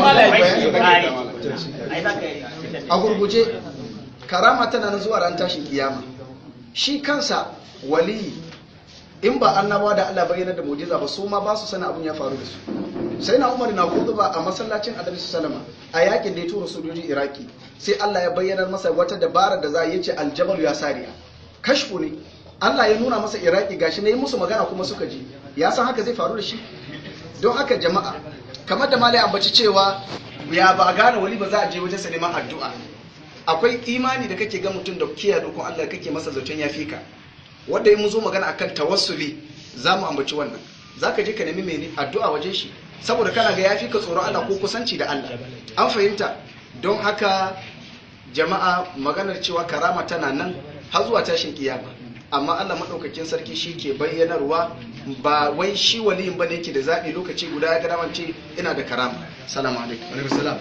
a gurguje. Karama tana nan zuwa ran tashin kiyama. Shi kansa waliyi, in ba annabawa da Allah bayyana da mu'jiza ba, su ma ba su sanin abun ya faru da su. Sai na Umar na ba a masallacin Annabi sallama a yakin da ya tura sojoji Iraki, sai Allah ya bayyana masa wata dabara da za a yi, ce aljabal ya sariya. Kashfu ne Allah ya nuna masa Iraki, gashi ne yi musu magana kuma suka ji. Ya san haka zai faru da shi? Don haka jama'a, kamar da malai ambaci cewa ya ba a gane wali ba, za a je wajen sa neman addu'a. Akwai imani da kake ga mutum da kiyaye dokon Allah, kake masa zaton ya fika. Wanda in mun zo magana akan tawassuli za mu ambaci wannan. Zaka je ka nemi mene addu'a wajen shi saboda kana ga yafi ka tsoron Allah ko kusanci da Allah, an fahimta. Don haka jama'a, maganar cewa karama tana nan har zuwa tashin kiyama, amma Allah madaukakin sarki shi ke bayyanarwa, ba wai shi waliyin bane yake da zabi lokaci guda ya ga daman ce ina da karama. Salamu alaikum. Alaikum salam.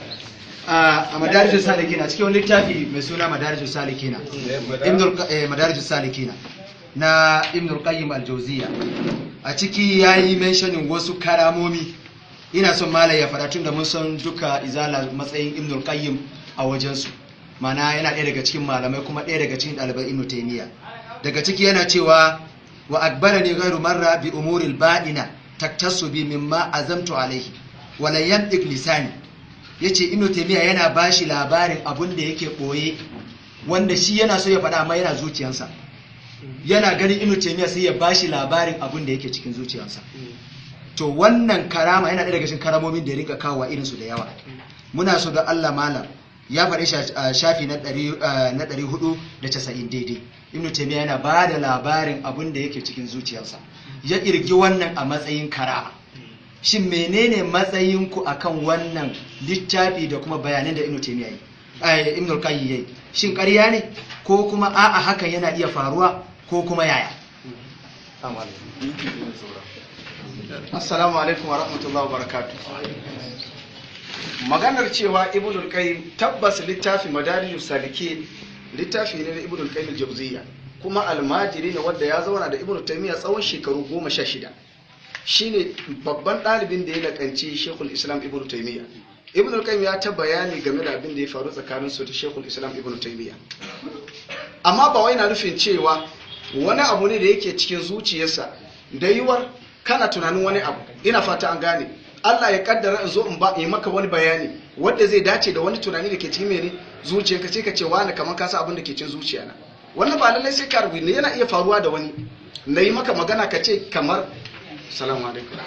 A Madarijus Salikina, cikin wani littafi mai suna Madarijus Salikina, Madarijus Salikina na Ibn Qayyim al-Jawziyya, a ciki yayi mentioning wasu karamomi. Ina son malai ya faɗa, tun da mun san duka izala matsayin Ibn Qayyim a wajensu, mana yana ɗaya daga cikin malamai kuma ɗaya daga cikin ɗaliban Ibn Taymiyyah. Daga ciki yana cewa wa akbarani ghairu marra bi umuril ba'ina taktasu bi mimma azamtu alaihi wa la yantiq lisani. Yace Ibn Taymiyyah yana bashi labarin abun da yake boye, wanda shi yana so ya faɗa amma yana zuciyarsa. Yana ganin Ibn Taymiyyah sai ya bashi labarin abun da yake cikin zuciyarsa. To wannan karama yana ɗaya daga cikin karamomin da ya rinka kawo irin su da yawa. Muna so da Allah malam Ya faɗi shi a shafi na 490 daidai. Ibn Taymiyyah yana ba da labarin abin da yake cikin zuciyarsa, ya kirgi wannan a matsayin karama. Shin menene matsayinku akan wannan littafi da kuma bayanan da Ibn Taymiyyah yi, ai Ibn al-Qayyim yayi? Shin ƙarya ne ko kuma a'a hakan yana iya faruwa ko kuma yaya? Assalamu alaikum wa rahmatullahi wa barakatuh. Maganar cewa Ibn al-Qayyim, tabbas littafi Madarijus Salikin littafi ne na Ibn al-Qayyim al-Jawziyya, kuma almajiri ne wanda ya zauna da Ibn Taymiyyah tsawon shekaru 16. Shine babban ɗalibin da ya lakanci Sheikhul Islam Ibn Taymiyyah. Ibn al-Qayyim ya ta bayani game da abin da ya faru tsakanin su da Sheikhul Islam Ibn Taymiyyah. Amma ba wai na nufin cewa wani abu ne da yake cikin zuciyarsa da yiwuwar kana tunanin wani abu, ina fata an gane, Allah ya kaddara in zo in ba yi maka wani bayani wanda zai dace da wani tunani da ke cikin mene zuciyarka, sai ka ce wani kamar ka san abin da ke cikin zuciyana. Wannan ba lallai sai ka rubuta, yana iya faruwa da wani. Na yi maka magana ka ce kamar salamu alaikum.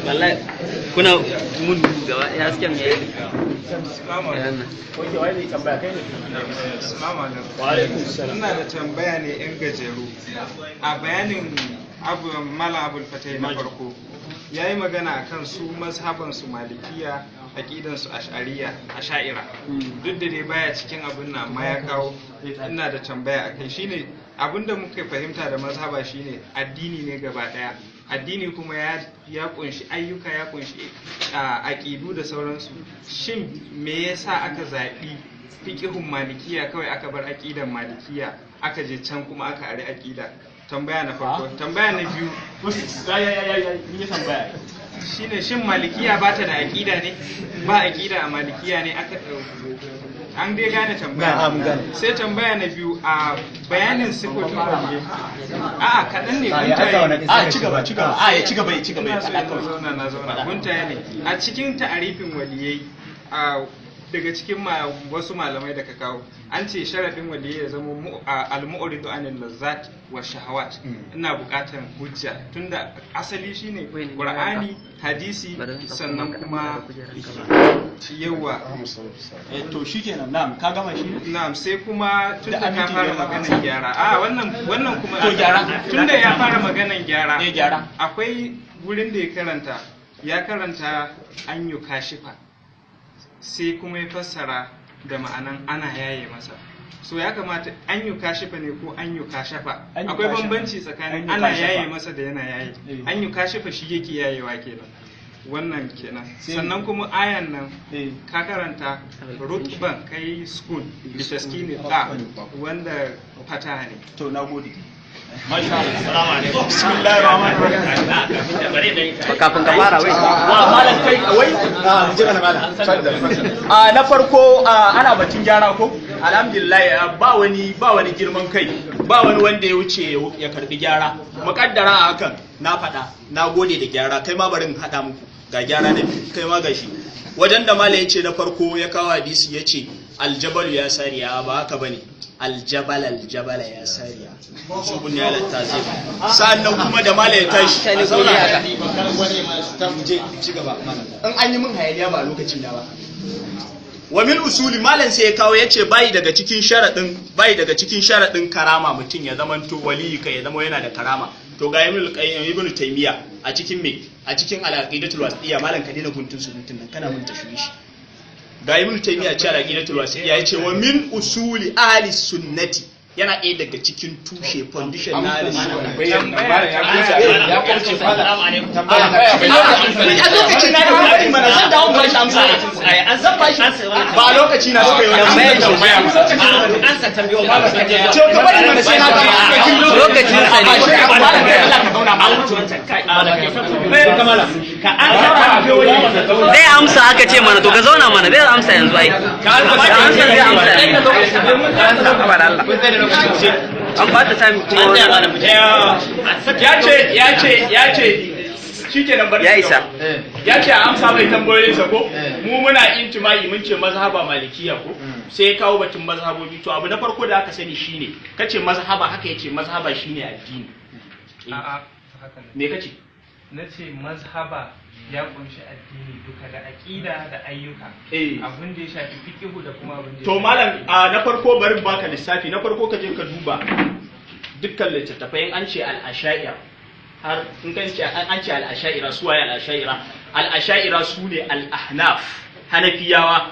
Wallahi kuna mun gaba ya hasken ya yi. Ina da tambaya ne yan gajeru. A bayanin abu Malam Abul Fatai na farko ya yi magana akan su mazhaban su Malikiya, aqidan su Ash'ariya, Asha'ira. Duk da dai baya cikin abin nan, amma ya kawo, ina da tambaya akai. Shine abin da muka fahimta da mazhaba shine addini ne gaba daya. Addini kuma ya kunshi ayyuka, ya kunshi aqidu da sauransu. Shin me yasa aka zaɓi fiqihun Malikiya kawai, aka bar aqidan Malikiya, aka je can kuma aka ari aqida? Tambaya na farko. Tambaya na biyu shine, shin Malikiya ba ta da aqida ne? Ba aqida a Malikiya ne aka an dai gane tambaya? Sai tambaya na biyu, a bayanin sifofin waliyai. A'a, kaɗan ne, guntaye. A ci gaba, ci gaba, a ya ci gaba, ya ci gaba, ya Ina so faɗa in kawai. zauna, na zauna, guntaye ne. A cikin ta'arifin waliyai, a daga cikin wasu malamai da ka kawo, an ce sharaɗin waliyai ya zama al-mu'ridu anil lazzat wa shahawat. Ina buƙatar hujja, tunda asali shine Qur'ani, hadisi, sannan kuma yawa. To shikenan, na'am, ka gama shi. Na'am, sai kuma tunda Da ka aminci fara da ya maganan gyara, a wannan kuma To, gyara. tunda ya fara maganan gyara, Eh, gyara. Akwai wurin da ya karanta, ya karanta an yi kashifa, sai kuma ya fassara da ma'anan ana yaye masa. So ya kamata an yi kashifa ne ko an yi kashafa? An yi Akwai kashafa. bambanci tsakanin An yi ana kashafa. yaye masa da yana yaye. An yi kashifa shi yake yayewa kenan. Wannan kenan. Sannan kuma ayan nan ka karanta rutban, kai sukun bitaskini ta, wanda fata ne. To, na gode. Masha Allah. Assalamu alaikum. Bismillahir rahmanir rahim. Kafin ka fara wai. Wa malam kai wai. A na farko, ana batun gyara ko? Alhamdulillah, ba wani girman kai, ba wani wanda ya wuce ya karbi gyara. Muƙaddara a hakan na faɗa, na gode da gyara, kai ma bari in haɗa muku. Ga gyara na biyu, kai ma gashi. Wajen da malam ya ce na farko ya kawo hadisi, ya ce aljabalu ya sariya, ba haka bane. Aljabal, aljabala ya sariya. Subun ya latta zai. Sa'annan kuma da malam ya tashi. Mutane guri haka. Je ci gaba. In an yi min hayaniya ba lokacin na ba. Wa min usuli, malam sai ya kawo, yace bai daga cikin sharadin, bai daga cikin sharadin karama mutum ya zamanto waliyi, kai ya zama yana da karama. To ga Ibn al-Qayyim, Ibn Taymiya a cikin me, a cikin Al-Aqidatul Wasitiyya. Malam, ka daina guntun surutun nan, kana mun tashwishi. Ga Ibn Taymiya ce Al-Aqidatul Wasitiyya, yace wa min usuli ahli sunnati, yana ɗaya daga cikin tushe, foundation na ahli A lokacin na da bari mana, zan dawo ba shi amsa. Zan ba shi, ba a lokaci na suka yi wani tambaya. To ka bari mana sai na gama. Lokacin sa ne. Allah ka zauna malam. Zai amsa aka ce mana, to ka zauna mana, zai amsa yanzu ai. Ka amsa, zai amsa. Allah. An bata time kuma. Ya ce shikenan, bari Ya isa. Ya ce a amsa mai tambayoyinsa ko mu muna intima'i, mun ce mazhaba Malikiya ko sai ya kawo batun mazhabobi. To abu na farko da aka sani shine kace mazhaba, haka yace mazhaba shine addini. A'a, haka ne. Me kace? Na ce mazhaba Ya kunshi addini duka, da aqida da ayyuka, abin da ya shafi fiqhu da kuma abin da ya To shafi malam, a na farko bari in baka lissafi. Na farko, ka je ka duba dukkan littattafai, in an ce al-asha'ira, har in kan ce an ce al-asha'ira, su waye al-asha'ira? Al-asha'ira su ne al-ahnaf, hanafiyawa.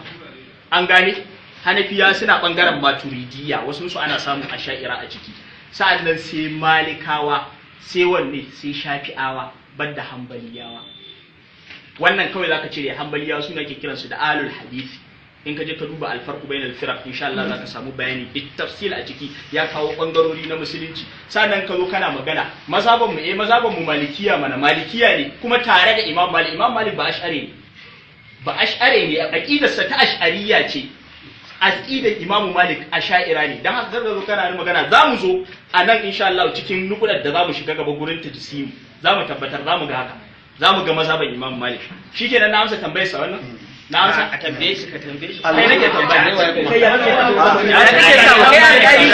An gane, hanafiyawa suna bangaren maturidiyya, wasu su ana samun asha'ira a ciki. Sa'annan sai malikawa, sai wanne, sai shafi'awa, banda hanbaliyawa. Wannan kawai zaka cire hanbaliyawa, suna ke kiransu da alul hadisi. In ka je ka duba alfarqu bainal firaq, insha Allah zaka samu bayani bit tafsil a ciki, ya kawo bangarori na musulunci. Sannan ka zo kana magana mazhaban mu, mazhaban mu malikiya mana, malikiya ne kuma tare da Imam Malik. Imam Malik ba ash'ari ne, ba ash'ari ne, aqidarsa ta ash'ariyya ce. Aqidar Imam Malik asha'ira ne. Dan haka karka zo kana magana. Zamu zo a nan insha Allah cikin nukudar da zamu shiga gaba gurin tajsimi, zamu tabbatar, zamu ga haka, zamu ga mazhaban Imam Malik. Shikenan, na amsa tambayar sa wannan, na amsa. A tambaye shi, ka tambaye shi. Kai nake tambaya. Kai ya nake Ya kake sa kai alƙali?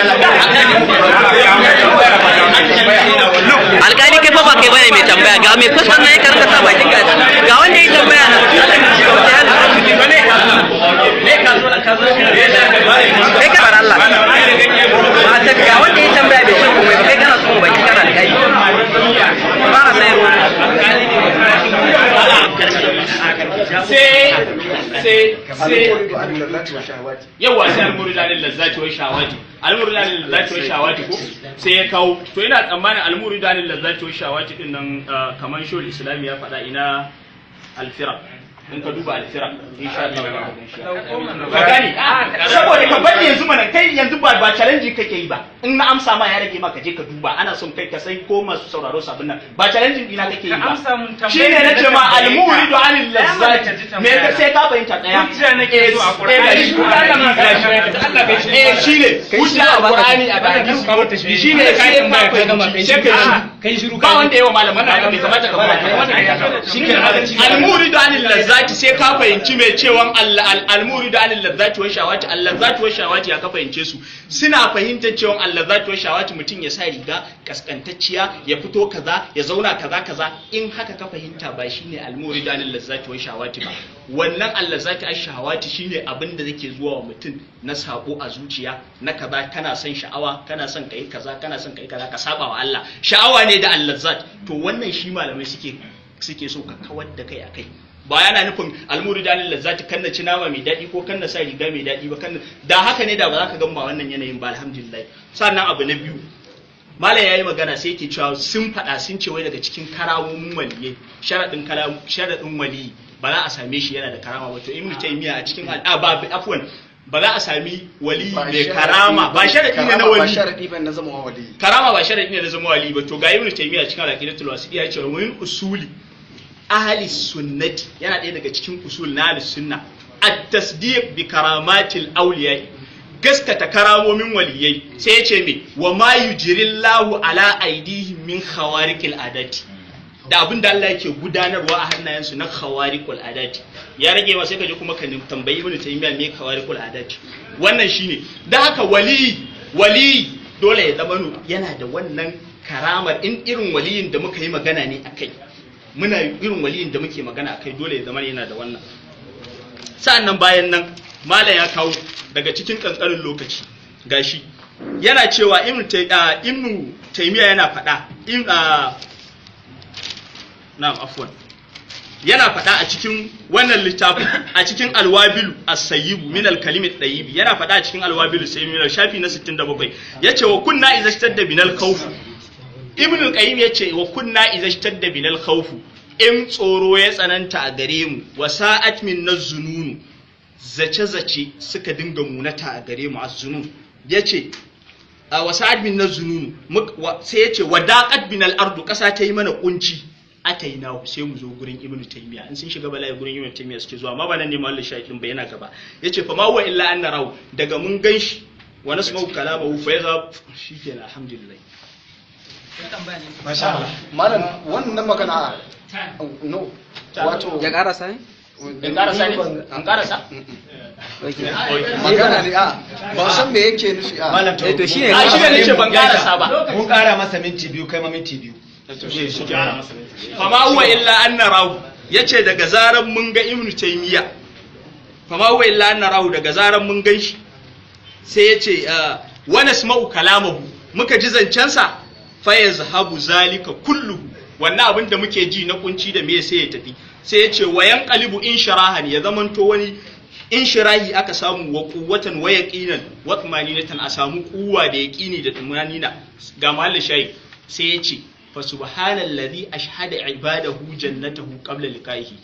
Alƙali, kai fa ba kai bane mai tambaya. Ga mai kusan nan ya karka sa bakin ka, ga wanda ya tambaya nan. Kai ka bar Allah ba ta, ga wanda ya tambaya bai ce komai ba, kai kana so baki kana alƙali ba a sayarwa. Sai sai sai al-muridu an lallati wa shahawati. Yawa, sai almuridu anil lazzati wa shawati, almuridu anil lazzati wa shawati ko sai ya kawo. To ina tsammanin almuridu anil lazzati wa shawati din nan, kaman shul islami ya faɗa ina alfira. In ka duba alfira, insha Allah za ka gan shi. Ka gane, saboda ka bari yanzu mana, kai yanzu ba challenge kake yi ba. In na amsa ma ya rage maka, je ka duba. Ana son kai ka sai ko masu sauraro sabin nan, ba challenge dina kake yi Ka ba. amsa mun tambayar Shine da nace ma na tambaye ka. almuridu anil Tsaya mana ka ji lazzati me ka tambaya. sai ka fahimta daya. Hujja nake so a Qur'ani. Eh, shine hujja a Qur'ani, a hadisi, shine sai ka fahimci, sai kai shiru. Ba wanda yawa malamin ba bai kamata ka ba. Almuridu anil lazzati, sai ka fahimci mai cewan almuridu anil lazzati wa shawati, allazati wa shawati, ya ka fahimce su. Suna fahimtar cewan allazati wa shawati mutum ya sa riga kaskantacciya, ya fito kaza, ya zauna kaza kaza. In haka ka fahimta, ba shine almuridu anil lazzati wa shawati ba. Wannan allazati ash-shahawati shine abin da yake zuwa wa mutum na sako a zuciya, na kaza, kana son sha'awa, kana son kai kaza, kana son kai kaza, ka saba wa Allah. Sha'awa ne da allazat. To wannan shi malamai suke so ka kawar da kai akai. Ba yana nufin almuridanin lazzati kan na ci nama mai daɗi ko kan na sa riga mai daɗi ba. Kan da haka ne da ba za ka gamba wannan yanayin ba, alhamdulillah. Sannan abu na biyu, malam yayi magana, sai yake cewa sun faɗa, sun ce wai daga cikin karamomin waliyai, sharaɗin kalam, sharaɗin waliyi ba za a same shi yana da karama ba. To Ibnu Taymiya a cikin a ba, afwan, ba za a sami wali mai karama ba, sharaɗi ne na Karama ba wali. sharadi ba na zama wali. Karama ba sharadi ne na zama wali ba. To ga Ibnu Taymiya cikin al-Aqidatul Wasitiyya ya ce wa min usuli ahli sunnati, yana ɗaya daga cikin usul na ahli sunna, at-tasdiq bi karamatil awliya, gaskata karamomin waliyai. Sai ya ce me? Wa ma yujrillahu ala aidihim min khawariqil adati, da abin da Allah yake gudanarwa a hannayensu na khawariqul adati. Ya rage ma sai ka je kuma ka tambayi Ibnu Taymiyyah me khawariqul adati. Wannan shine. Dan haka wali wali dole ya zama yana da wannan karamar. In irin waliyin da muka yi magana ne akai, muna irin waliyin da muke magana akai, dole ya zama yana da wannan. Sa'annan bayan nan malam ya kawo daga cikin kankanin lokaci, gashi yana cewa Ibnu Taymiyyah yana faɗa in na'am, afwan, yana faɗa a cikin wannan littafin, a cikin Alwabilu as-sayyibu min al-kalim at-tayyib, yana faɗa a cikin Alwabilu sayyibu min shafi na 67, yace wa kunna idza ishtadda binal khawf. Ibn al-Qayyim yace wa kunna idza ishtadda binal khawf, in tsoro ya tsananta a gare mu, wa sa'at min nazununu, zace-zace suka dinga munata a gare mu, az-zunun, yace a wa sa'at min nazununu, sai yace wa daqat bin al-ardu, kasa ta yi mana kunci, ataina sai mu zo gurin Ibnu Taymiya. In sun shiga bala'i, gurin Ibnu Taymiya suke zuwa. Amma ba nan ne mallin shakin ba, yana gaba. Yace fa ma huwa illa an narau, daga mun ganshi, wa nasma'u kalamahu fa yaza. Shikenan, alhamdulillah. Masha Allah. Malam, wannan magana no, wato Ya karasa ne? In karasa ne? In karasa? Magana ne, a ban san me yake nufi a Malam, to Eh, to shine. A shi ne nace ban karasa ba. Mun kara masa minti 2, kai ma minti 2. Fama huwa illa an narahu. Yace daga zaran mun ga Ibn Taymiya, fama huwa illa an narahu, daga zaran mun gan shi, sai yace wa nasma'u kalamahu, muka ji zancensa, fa yazhabu zalika kulluhu, wannan abin da muke ji na kunci da me sai ya tafi. Sai yace wa yanqalibu inshirahan, ya zamanto wani inshirahi aka samu, wa quwwatan wa yaqinan wa tumaninatan, a samu kuwa da yaqini da tumanina. Ga mahallin shayi, sai yace fa subhanallazi ashhada ibadahu jannatahu qabla liqa'ihi,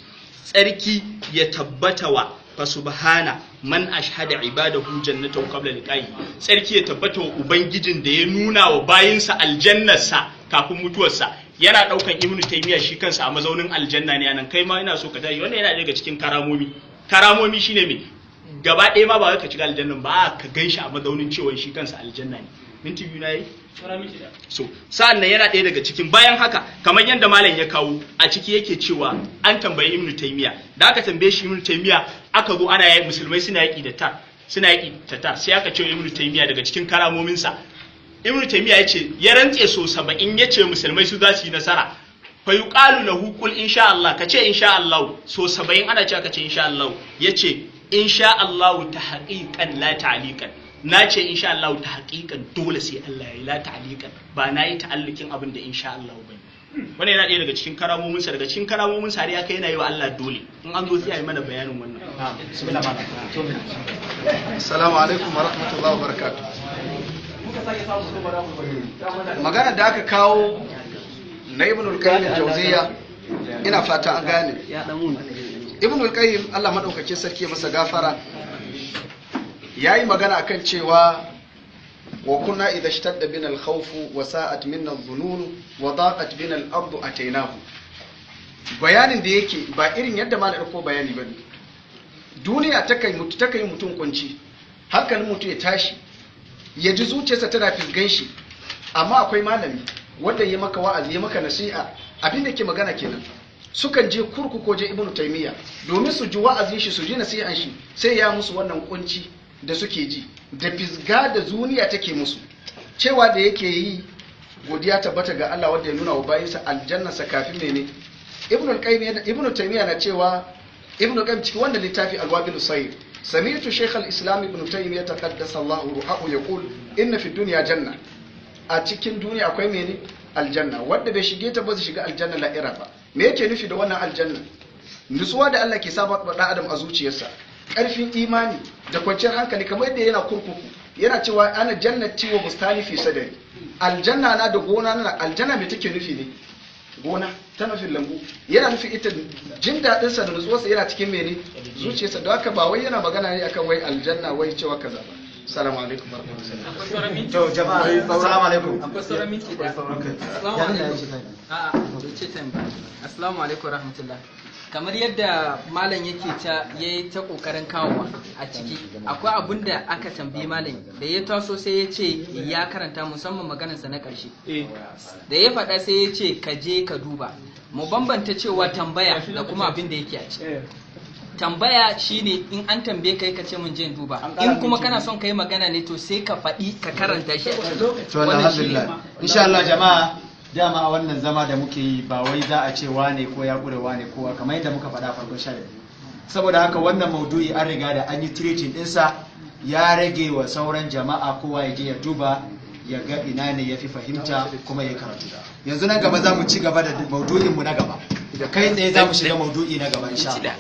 tsarki ya tabbata wa, fa subhana man ashhada ibadahu jannatahu qabla liqa'ihi, tsarki ya tabbata wa ubangijin da ya nuna wa bayinsa aljannarsa kafin mutuwarsa. Yana daukan Ibnu Taymiya shi kansa a mazaunin aljanna ne anan. Kai ma ina so ka tashi, wannan yana daga cikin karamomi. Karamomi shine me gaba ɗaya ma ba wai ka shiga aljannan ba, ka ganshi a mazaunin cewa shi kansa aljanna ne. Minti 2 na yi. So sa'an nan yana ɗaya daga cikin, bayan haka, kamar yadda malam ya kawo a ciki, yake cewa an tambayi Ibnu Taymiya. Da aka tambaye shi Ibnu Taymiya, aka zo ana yi musulmai suna yaƙi da tar, suna yaƙi tatar, sai aka ce Ibnu Taymiya daga cikin karamominsa, Ibnu Taymiya ya ce ya rantse so 70, ya ce musulmai su za su yi nasara. Fa yuqalu lahu qul insha Allah, ka ce insha Allah, so 70 ana cewa ka ce insha Allah. Yace insha Allah ta haqiqan la ta'liqan, na ce insha Allah ta haqiqan, dole sai Allah ya yi, la ta'liqan, ba na yi ta'allukin abin da insha Allah bane. Wannan yana ɗaya daga cikin karamominsa. Daga cikin karamominsa har ya kai yana yi wa Allah dole. In an zo sai a yi mana bayanin wannan. Assalamu alaikum wa rahmatullahi wa barakatuh. Magana da aka kawo na Ibn al-Qayyim al-Jawziyya, ina fata an gane. Ibn al-Qayyim, Allah madaukake sarki ya masa gafara, yayi magana akan cewa wa kunna idha ishtadda bina al-khawf wa sa'at minna adh-dhunun wa daqat bina al-ardu atainahu. Bayanin da yake ba irin yadda malam ko bayani bane. Duniya ta kai mutu, ta kai mutum kunci, hankalin mutum ya tashi, ya ji zuciyarsa tana fisgan shi, amma akwai malami wanda ya maka wa'azi, ya maka nasiha. Abin da ke magana kenan, sukan je kurkuku je Ibnu Taymiya domin su ji wa'azin shi, su ji nasihan shi, sai ya musu wannan kunci da suke ji da fisga da zuniya take musu. Cewa da yake yi, godiya tabbata ga Allah wanda ya nuna wa bayinsa aljannarsa kafin mene. Ibnu al-Qayyim, Ibnu Taymiya na cewa, Ibnu Qayyim cikin wannan littafi Al-Wabil Sayyid, sami'tu Shaykh al-Islam Ibn Taymiyyah taqaddasa Allah ruhahu yaqul inna fi dunya janna, a cikin duniya akwai mene aljanna, wanda bai shige ta ba zai shiga aljanna la'ira ba. Me yake nufi da wannan aljanna? Nutsuwa da Allah ke saba wa dan adam a zuciyarsa, karfin imani da kwanciyar hankali, kamar yadda yana kurkuku yana cewa ana jannati wa bustani fi sadari, aljanna na da gona na. Aljanna me take nufi ne? Gona ta nufin lambu, yana nufin ita jin daɗinsa da nutsuwarsa yana cikin mene zuciyarsa. Don haka ba wai yana magana ne akan wai aljanna wai cewa kaza ba. Assalamu alaikum warahmatullahi. To jama'a, assalamu alaikum. Akwai sauran minti ɗaya. Assalamu alaikum. A'a, bai ce time ba. Assalamu alaikum rahmatullah. Kamar yadda malam yake ta yayi ta kokarin kawowa a ciki, akwai abun da aka tambayi malam da ya taso, sai ya ce ya karanta, musamman maganarsa na ƙarshe da ya faɗa, sai ya ce ka je ka duba. Mu bambanta cewa tambaya da kuma abin da yake a ciki. Tambaya shine in an tambaye kai ka ce mun je in duba. In kuma kana son kai magana ne, to sai ka faɗi, ka karanta shi a ciki. To Wannan shine. alhamdulillah, insha Allah jama'a, dama a wannan zama da muke yi ba wai za a ce wane ko ya kure wane kowa, kamar yadda muka faɗa farkon sha biyu. Saboda haka wannan maudu'i an riga da an yi treating ɗinsa, ya rage wa sauran jama'a, kowa ya je ya duba ya ga ina ne ya fi fahimta kuma ya karatu. Yanzu nan gaba za mu ci gaba da maudu'in mu na gaba. Kai tsaye za mu shiga maudu'i na gaba insha Allah.